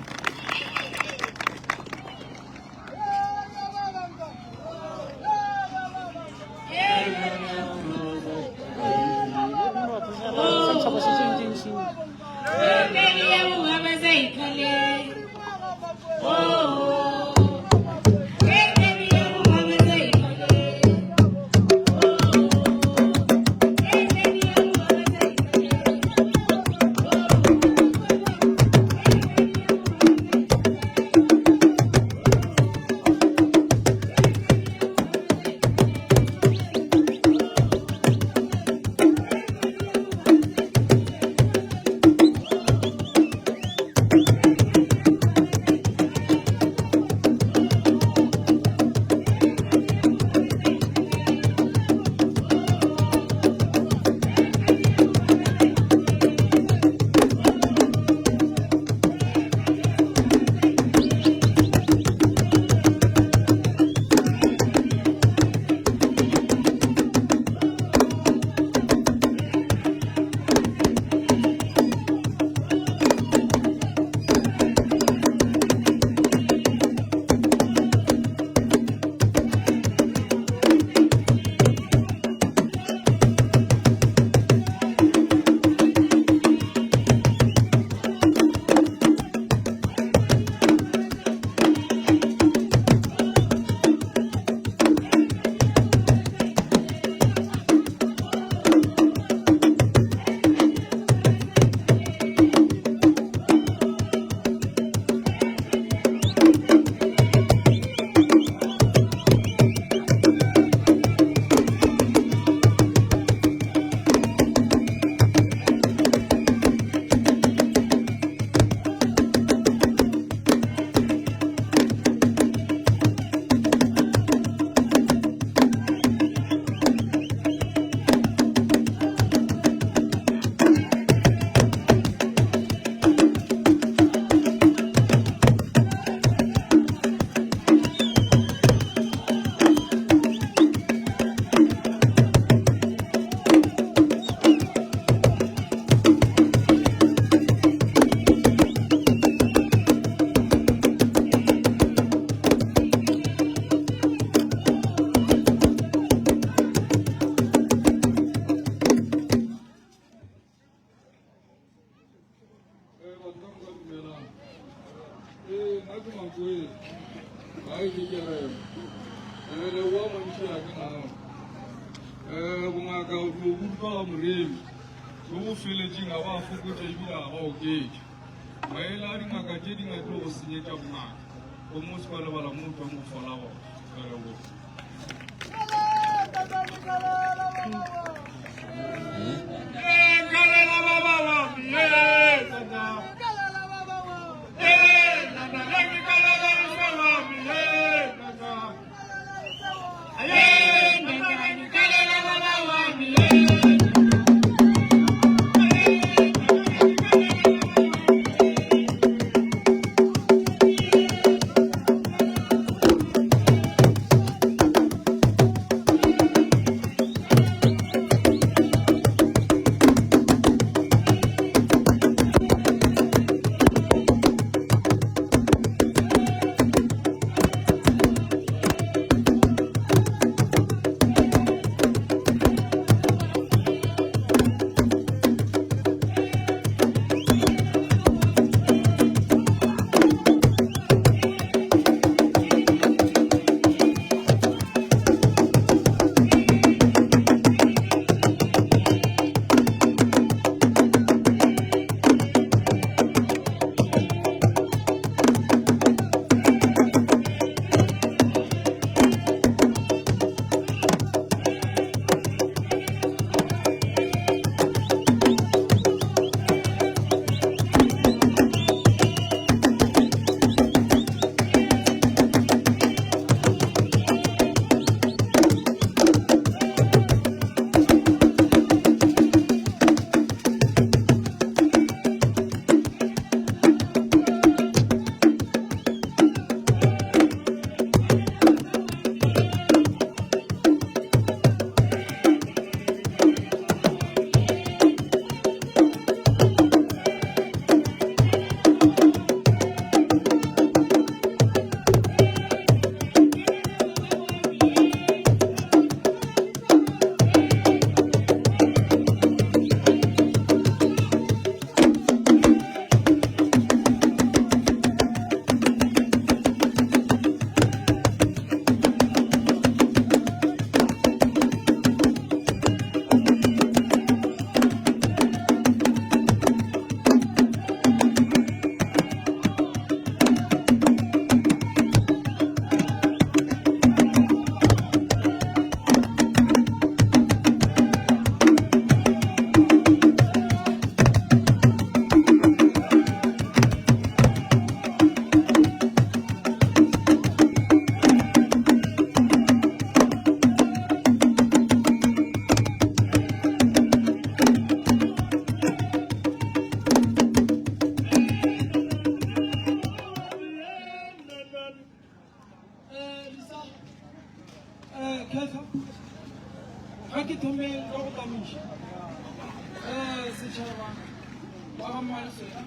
ga Mmalesela um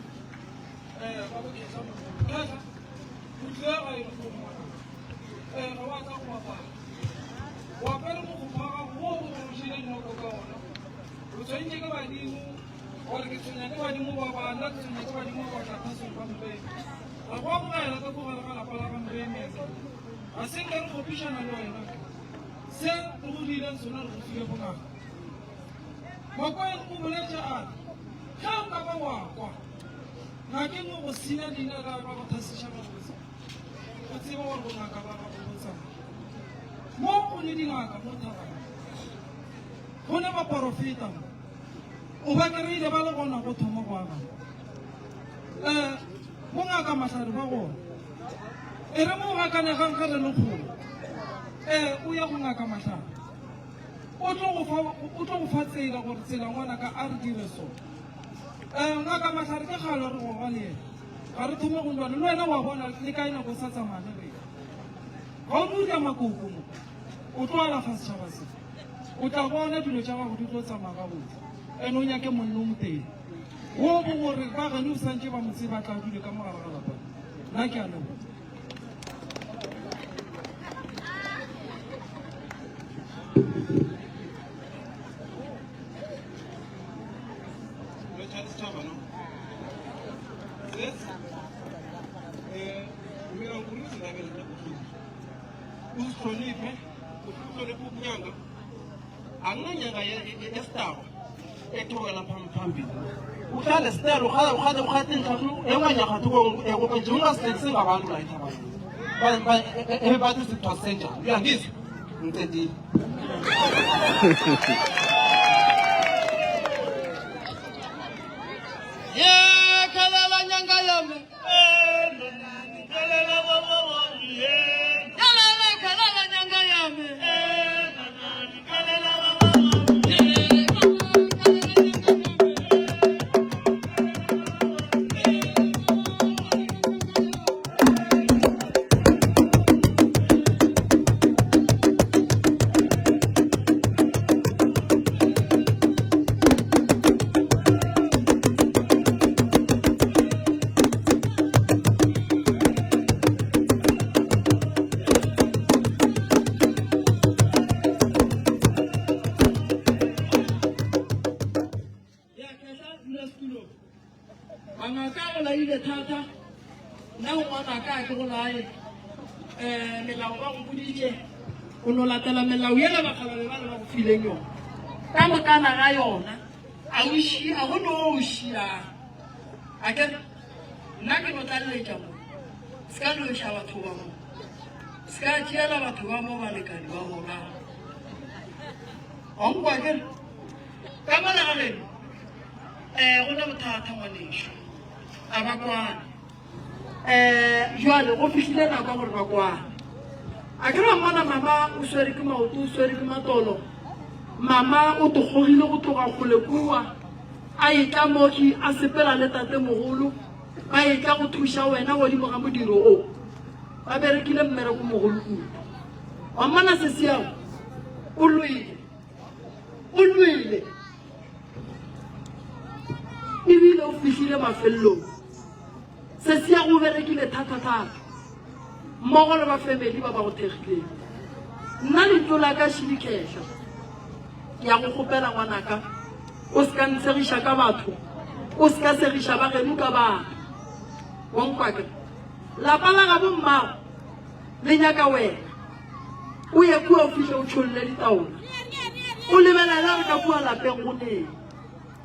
ba boketla Khetla o tlile gae lehono ngwana um ga wa tla go bapala o apere mokgopho wa gago wo o gorošile dinoko ka ona o tshwentše ke badimo gore ke tshwenya ke badimo ba bana ke tshwenya ke badimo ba tlathasong ba moremi re go amogela ka kogare ga lapa la ga moremi ga se nka re kgopišana le wena se re go diileng sona re go file bongaka Makweng o boletše a re, Ge o ka ba wa kwa ngakeng o go senya leina la ba go thasiša gabotse, o tsebe gore bongaka ba gago bo tsamaya. Mo go ne dingaka mo thabana, go ne baporofeta mo, o ba kry-ile ba le gona go thoma go agana. Um bongaka mahlare ba gona. E re mo gakanegang ge re le kgole, um o ye go ngaka mahlare. O tlo go fa, o tlo go fa tsela gore tsela ngwanaka a re dire so. Eh, ngaka Mahlare ke kgale re goga le yena. Ga re thome go lwana. Le wena wa bona le kae nako o sa tsamaya le rena. Ga o no dira makoko mo. O tlo alafa setšhaba se. O tla bona dilo tša gago di tlo tsamaya gabotse. Ene o nyake monno o motee. Wo bo gore ba geno o santše ba mo tseba tla dule ka mogare ga lapa. Nna ke a leboga. Uzihloniphe, uhloniphe ubunyanga. Anginanyanga yesitaba ethokela phambili. Uhlale sitelo ukhale ukhale inhlathu engwanyakhathi nje ungasilekisi ngabantu la ethabana. Bathi sithwase njani? Uyangizwa? Ngicedile. Ye khalela nyanga yami. Yalala khalela nyanga yami. Ya khetla dula setulong. Mangaka o laile thata. Nna o ngwanaka a ke go lae. Um melao ba go boditše o no latela melao yela bakgalale ba le ba go fileng yona. Ka mokana ga yona a o šie a go no o šiang. A ke nna ke no tlaleletša mo. Se ka loša batho ba mo. Se ka tšeela batho ba mo balekane ba bona. Wa nkwa ke Ka mola ga geno um go ne bothata ngwanešu, a ba kwane. Um jwale go fihlile nako ya gore ba kwane. A ke ra mmona mama o swere ke maoto, o swere ke matolo. Mama o tokgogile go tloga kgole kua, a etla moki a sepela le tatemogolo, ba etla go thuša wena godimo ga modiro o. Ba berekile mmereko mogolo kudu. Wa mmona sesiago o lwele. O lwele ebile o fihlile mafelelong. Sesiago o berekile thata-thata mmogo le ba family ba ba go thekgileng. Nna lentšu la ka Šidikehla, ke ya go kgopela ngwanaka, o se ka ntshegiša ka batho, o se ka segiša ba geno ka batho. Wa nkwa ke? Lapa la gabo mmago le nyaka wena. O ye kua o fihle o tšholle ditaola. O lebelele gore ka kua lapeng go neng.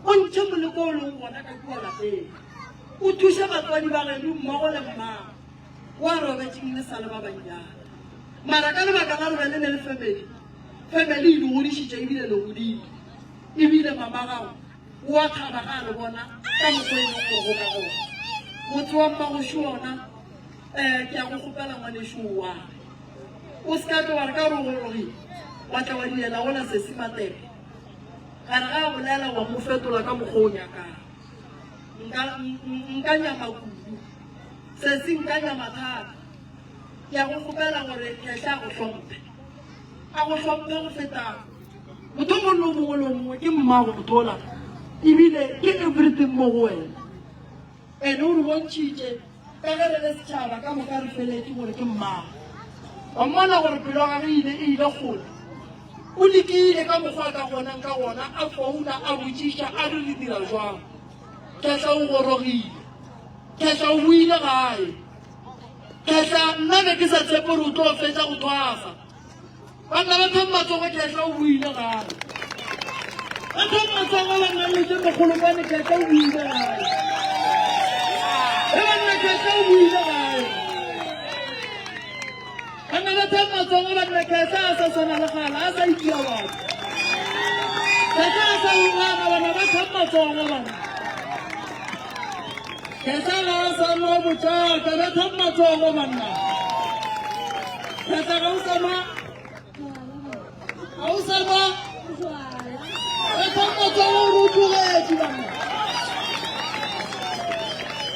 O ntšhe moleko o leng gona ka kua lapeng. O thuše batswadi ba geno mmogo le mmago o a robetšeng le sa le ba bannyane. Mara ka lebaka la gore le ne le family, family e le godišitše ebile le godile. Ebile mama gago o a thaba ga a le bona ka mokgwa e leng gore go ka gona. Motse wa mmagošu ona um ke a go kgopela ngwanešu o age. O se ka tlo wa re ka gore o gorogile wa tla wa diela gola sesi matepe. Gare ga a bolela wa mo fetola ka mokgwa o nyakang. Nka, nka nyama kudu. Sesi nka nyama thata. Ke a go kgopela gore Khehla a go hlomphe. A go hlomphe go feta motho mongwe le o mongwe le o mongwe ke mmago motho ola ebile ke everything mo go wena. Ene o re bontšhitše ka ge re le setšhaba ka moka re feletše gore ke mmagwe. Wa mmona gore pelo ya gagwe e ile e ile kgole. O lekile ka mokgwa a ka kgonang ka gona, a founa, a botšiša, a re re dira jwang. Khehla o gorogile. Khehla o boile gae. Khehla nna be ke sa tshepe gore o tlo fetša go thwasa. Banna ba thang matsogo Khehla o boile gae. Ba thang matsogo banna letse mogolokwane Khehla o boile gae. E banna Khehla o boile gae. Banna ba thang matsogo banna Khehla a sa swana le gala a sa itia batho. Khehla a sa ungana bana ba thang matsogo bana. Khehla ga a sa nwa botšaka ba thang matsogo banna. Khehla ga o sa nwa ga o sa nwa ba thang matsogo gore o tlogetše banna.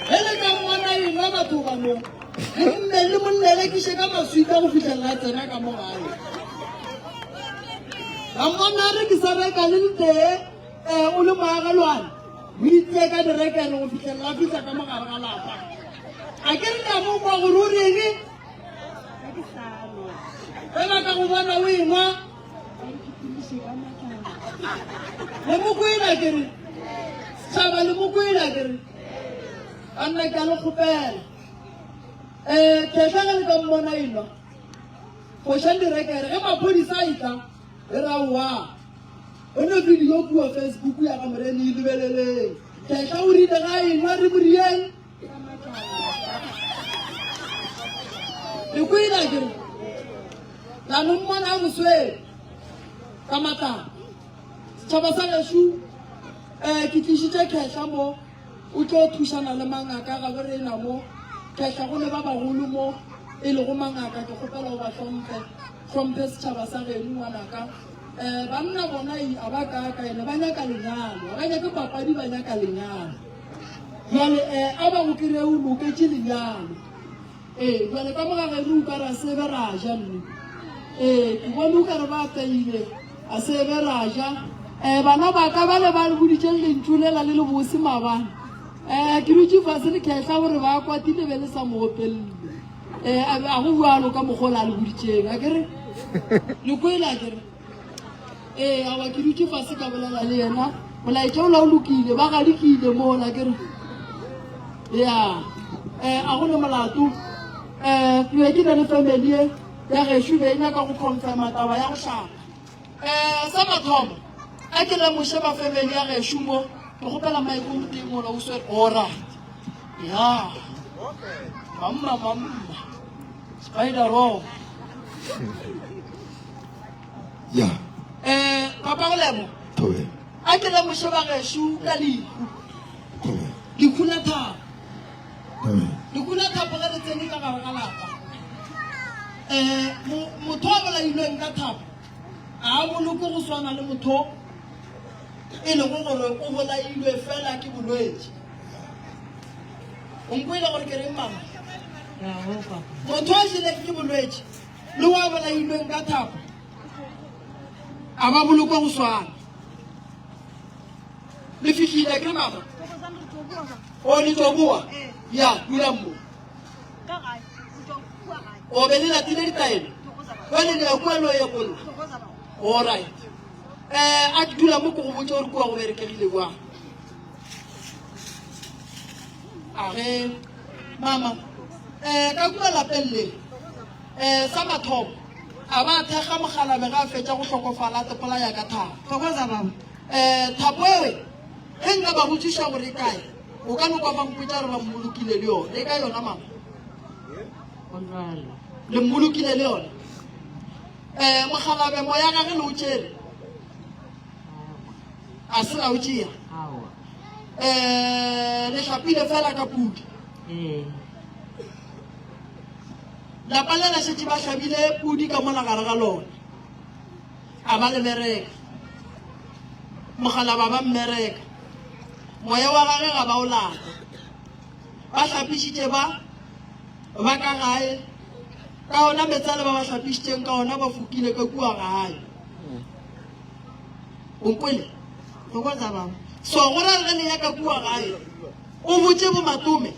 Ge le ka mmona enwa batho ba mo le mme le mo lelekiše ka maswika go fihlelela a tsena ka mo gae. Ba mmona a rekisa reka le letee um o le moagelwane o itse ka direkele go fihlelela a fihla ka mogare ga lapa. A ke re ka mo kwa gore o reng ge ba ka go bona o engwa le mokwela ke re setšhaba le mokwela ke re banna ke a le kgopela um kehla ge le ka mmona enwa fošang direkere ge maphodisa a itla re ra oa o ne video kua facebook ya ga morene e lebeleleng kehla o rile ga enwa re morieng le kwela ke re la no mmona a moswele ka matlapa setšhaba sa gešo um ke tlišitše kehla mo o tlo thušana le mangaka ga bo rena mo kehla go le ba bagolo mo e lego mangaka ke kgopela o ba hlomphe hlomphe setšhaba sa geno ngwanaka um banna bona a ba kaka ene ba nyaka lenyalo ga ba nyake papadi ba nyaka lenyalo jale um a ba go kry o loketše lenyalo Ee, bjale ka mo ga geno o ka re a se be ra ja mme. Ee, ke bone o ka re ba apeile, a se be ra ja. Um bana ba ka ba le ba le boditšeng lentšu lela le le bose maabane. Um ke dutše fase le khehla gore ba kwatile be le sa mo opelele. Um a go bjalo ka mokgwa o le a le boditšeng, a ke re? Le kwele a ke re? Ee, awa ke dutše fase ka bolela le yena. Molaetša ola o lokile, ba gadikile mola ke re. Ya, eh, a go ne molato. Eh, ke be ke na le family ye ya gešo be e nyaka go confirma taba ya go hlapa. Eh, sa mathomo, a ke lemoše ba family ya gešo mo, ke kgopela mike o motee mola o swere. Alright. Ya. Mamma, mamma. Spider roll. ya um papa go lemo thobe a ke lemoše bagešo ka lehu thobe lehu la thapo thobe lehu la thapo ge le tsene ka gare ga lapa um motho a bolailweng ka thapo ga a boloke go swana le motho e lego gore o bolailwe fela ke bolwetši o nkwele gore ke reng mama motho a jeleng ke bolwetši le wa bolailweng ka thapo a ba bolokwa go swana le fihlile ke mama o le tlo boa ya dulang mo o be le latile ditaelo jale le ya kua lo ye kolla allright um a ke dula mo ke go botse gore kua go berekegile jang a ge mama um ka kua lapeng le um sa mathomo a ba thekga mogalabe ga a fetša go hlokofala a tepolaya ka thapo Thokoza baba. um thapo ewe ge nka ba botšiša gore e kae o ka no kwa ba mpotša gore ba mmolokile le yone e ka yona mama Go jwalo. le mmolokile le yone um mogalabe moya gage le o tšere a se la o tšea Aowa. um le hlapile fela ka pudi Ee. Lapa le la šetše ba hlabile pudi ka mola gare ga lona. A ba le bereka. Mogalaba ba mmereka. Moya wa gage ga ba o lata. Ba hlapišitše ba ba ka gae. Ka ona meetse ale ba ba hlapišitšeng ka ona ba fokile ka kua gae. O nkwele? Thokoza baba. So go ra re ge le ya ka kua gae. O botše bomatome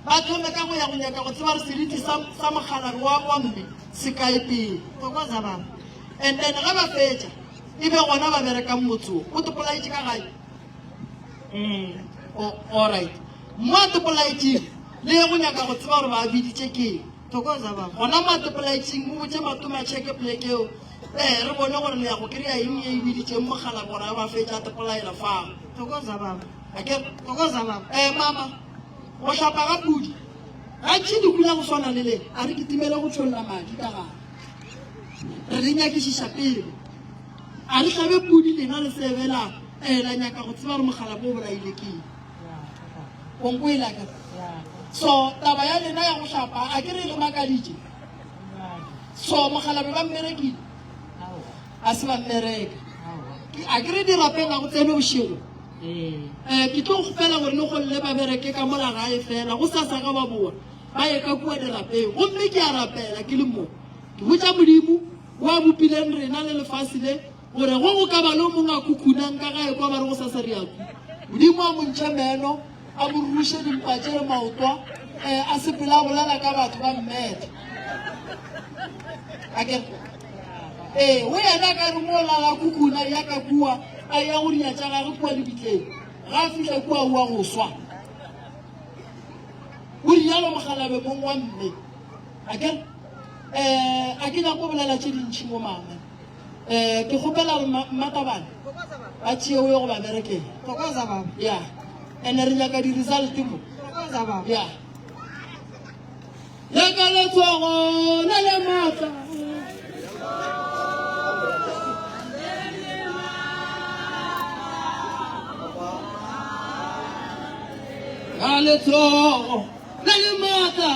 ba thome ka go ya go nyaka go tseba gore seriti sa, sa mokgalabje wa, wa mme se kae pele. Thokoza baba. And then ge ba fetša, e be gona ba berekang motse wo. O topolaetše ka gae? Ee. O, alright. Mo a topolaetšeng, le ye go nyaka go tseba gore ba biditše ke eng. Thokoza baba. Gona mo a topolaetšeng, o botše matome a checke poleke eo. Ee, re bone gore le ya go kry-a eng ye e biditšeng mokgalabje gore a ba fetša a topolaela fao. Thokoza baba. Akere? Thokoza baba. Ee, mama, go hlapa ga pudi gantši lehu la go swana le le a re kitimele go tšholla madi ka gare. Re le nyakišiša pele. A re hlabe pudi lena le se be la eh, la nyaka go tseba gore mokgalabje o bolaile ke eng. O nkwele akere? So taba ya lena ya go hlapa a ke re e le makaditše. So mokgalabje ba mmerekile? A se ba mmereka. A ke re dirapeng ga go tsene bošego. Eh, ke tlo kgopela gore le golle ba bereke ka mola gae fela go sasa ga ba boa ba ye ka kua dirapeng. Gomme ke a rapela ke le mo ke botša Modimo wa bopileng rena le lefase le gore go go ka ba le o mongwe a khukhunang ka gae kwa ba re go sasa re ya ku. Modimo a mo ntšhe meno a mo ruše dimpa tše le maotwa eh, a sepele a bolela ka batho ba mmetha. Akere? Ee, go yena a ka re mo lala khukhuna ya ka kua a ya go dia tša gagwe kua lebitleng, ga a fihla kua oa go swa. O rialo mokgalabje mong wa mme. Akere? Eh, a ke nyako bolela tše dintši mo mama. Eh, ke kgopela gore mmatabane ba tšee o ye go ba berekela. Thokoza baba. Ya. Ene re nyaka di-result mo. Thokoza baba. Ya. Le ka letsogo le le maatla. Ka letsogo le le maatla.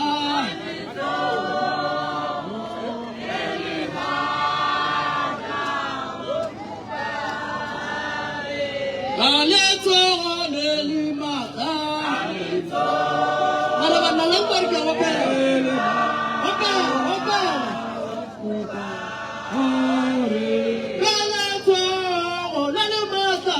Ka letsogo le le maatla. Mara banna le nkwa re ke a opela. Opela, opela. Ka letsogo le le maatla.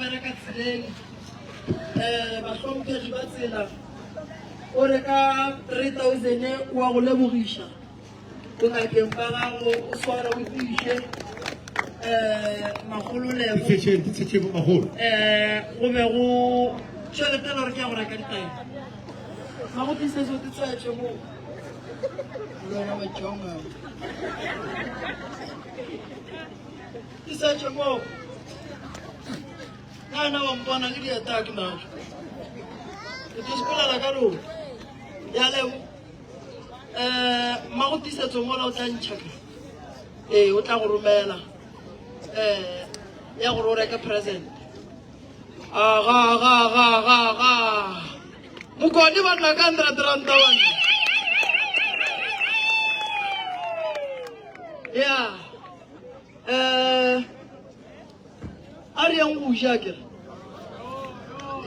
bereka tseleng um bahlomphegi ba tsela o re ka 3000 wa go lebogiša bongakeng ba gago o swara o tiiše um magololebo um go be go tšhelete le gore ke ya go reka ditaelo ga go tlisetso te tswetše mo le wena majonga tisetše mo nana wa mpona le dieta ke najo ke tlo sepelela ka lona ya lebo um mmago tisetso mola o tla ntšha ka ee o tla go romela um ya gore o reke present aga aga aga aga aga mokone banna ka hundred ranta banna ya um a re yang go ja kere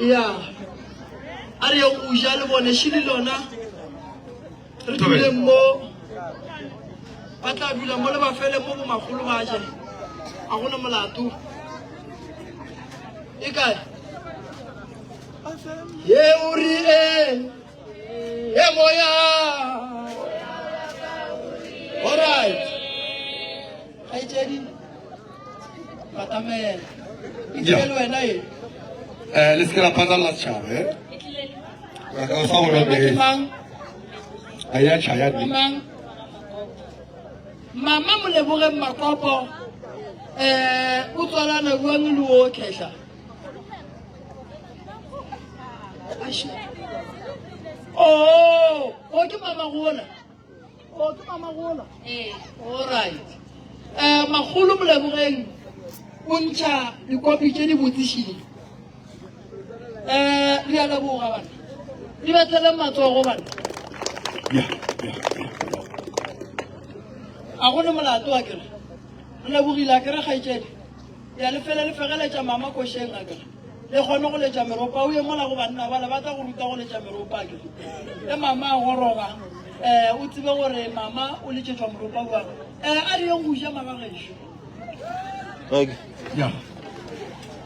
ya a re yang go ja le bone šile lona re duleng mo ba tla dula mo le ba fele mo bo magolo ba je a gona molato e kae ye o re e e moya all right kgaetšedi batamela e tlile le wena e Eh, le se ke la phatlalatsa setšhaba eh Re ka sa go Ke mang? a ya tšhaya Ke mang? Mama Molebogeng Makopo eh o tswalana jwang le o khehla Oh, o ke mama gola. O ke mama gola. Ee. All right. Eh magolo Molebogeng o ntšha dikopi tše di botsišile. Eh re a leboga bana. Di bethele matsogo bana. Ya, ya, ya. A go ne molato a kere. Re lebogile a kere kgaetšedi. Ya le fele le fegeletša mama košeng a kere. Le kgone go letša meropa o ye mola go banna bala ba tla go ruta go letša meropa a kere. Le mama a goroga eh o tsebe gore mama o letšetšwa moropa bjang. Eh a re yeng go ja magagešo. Okay. Ya.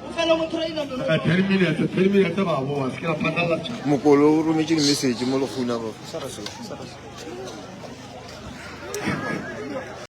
O fele go traina meropa. 10 minutes, 10 minutes ba boa, se ke la phatlalatsa. Mokolo o rometše di-message mo lekguna ba.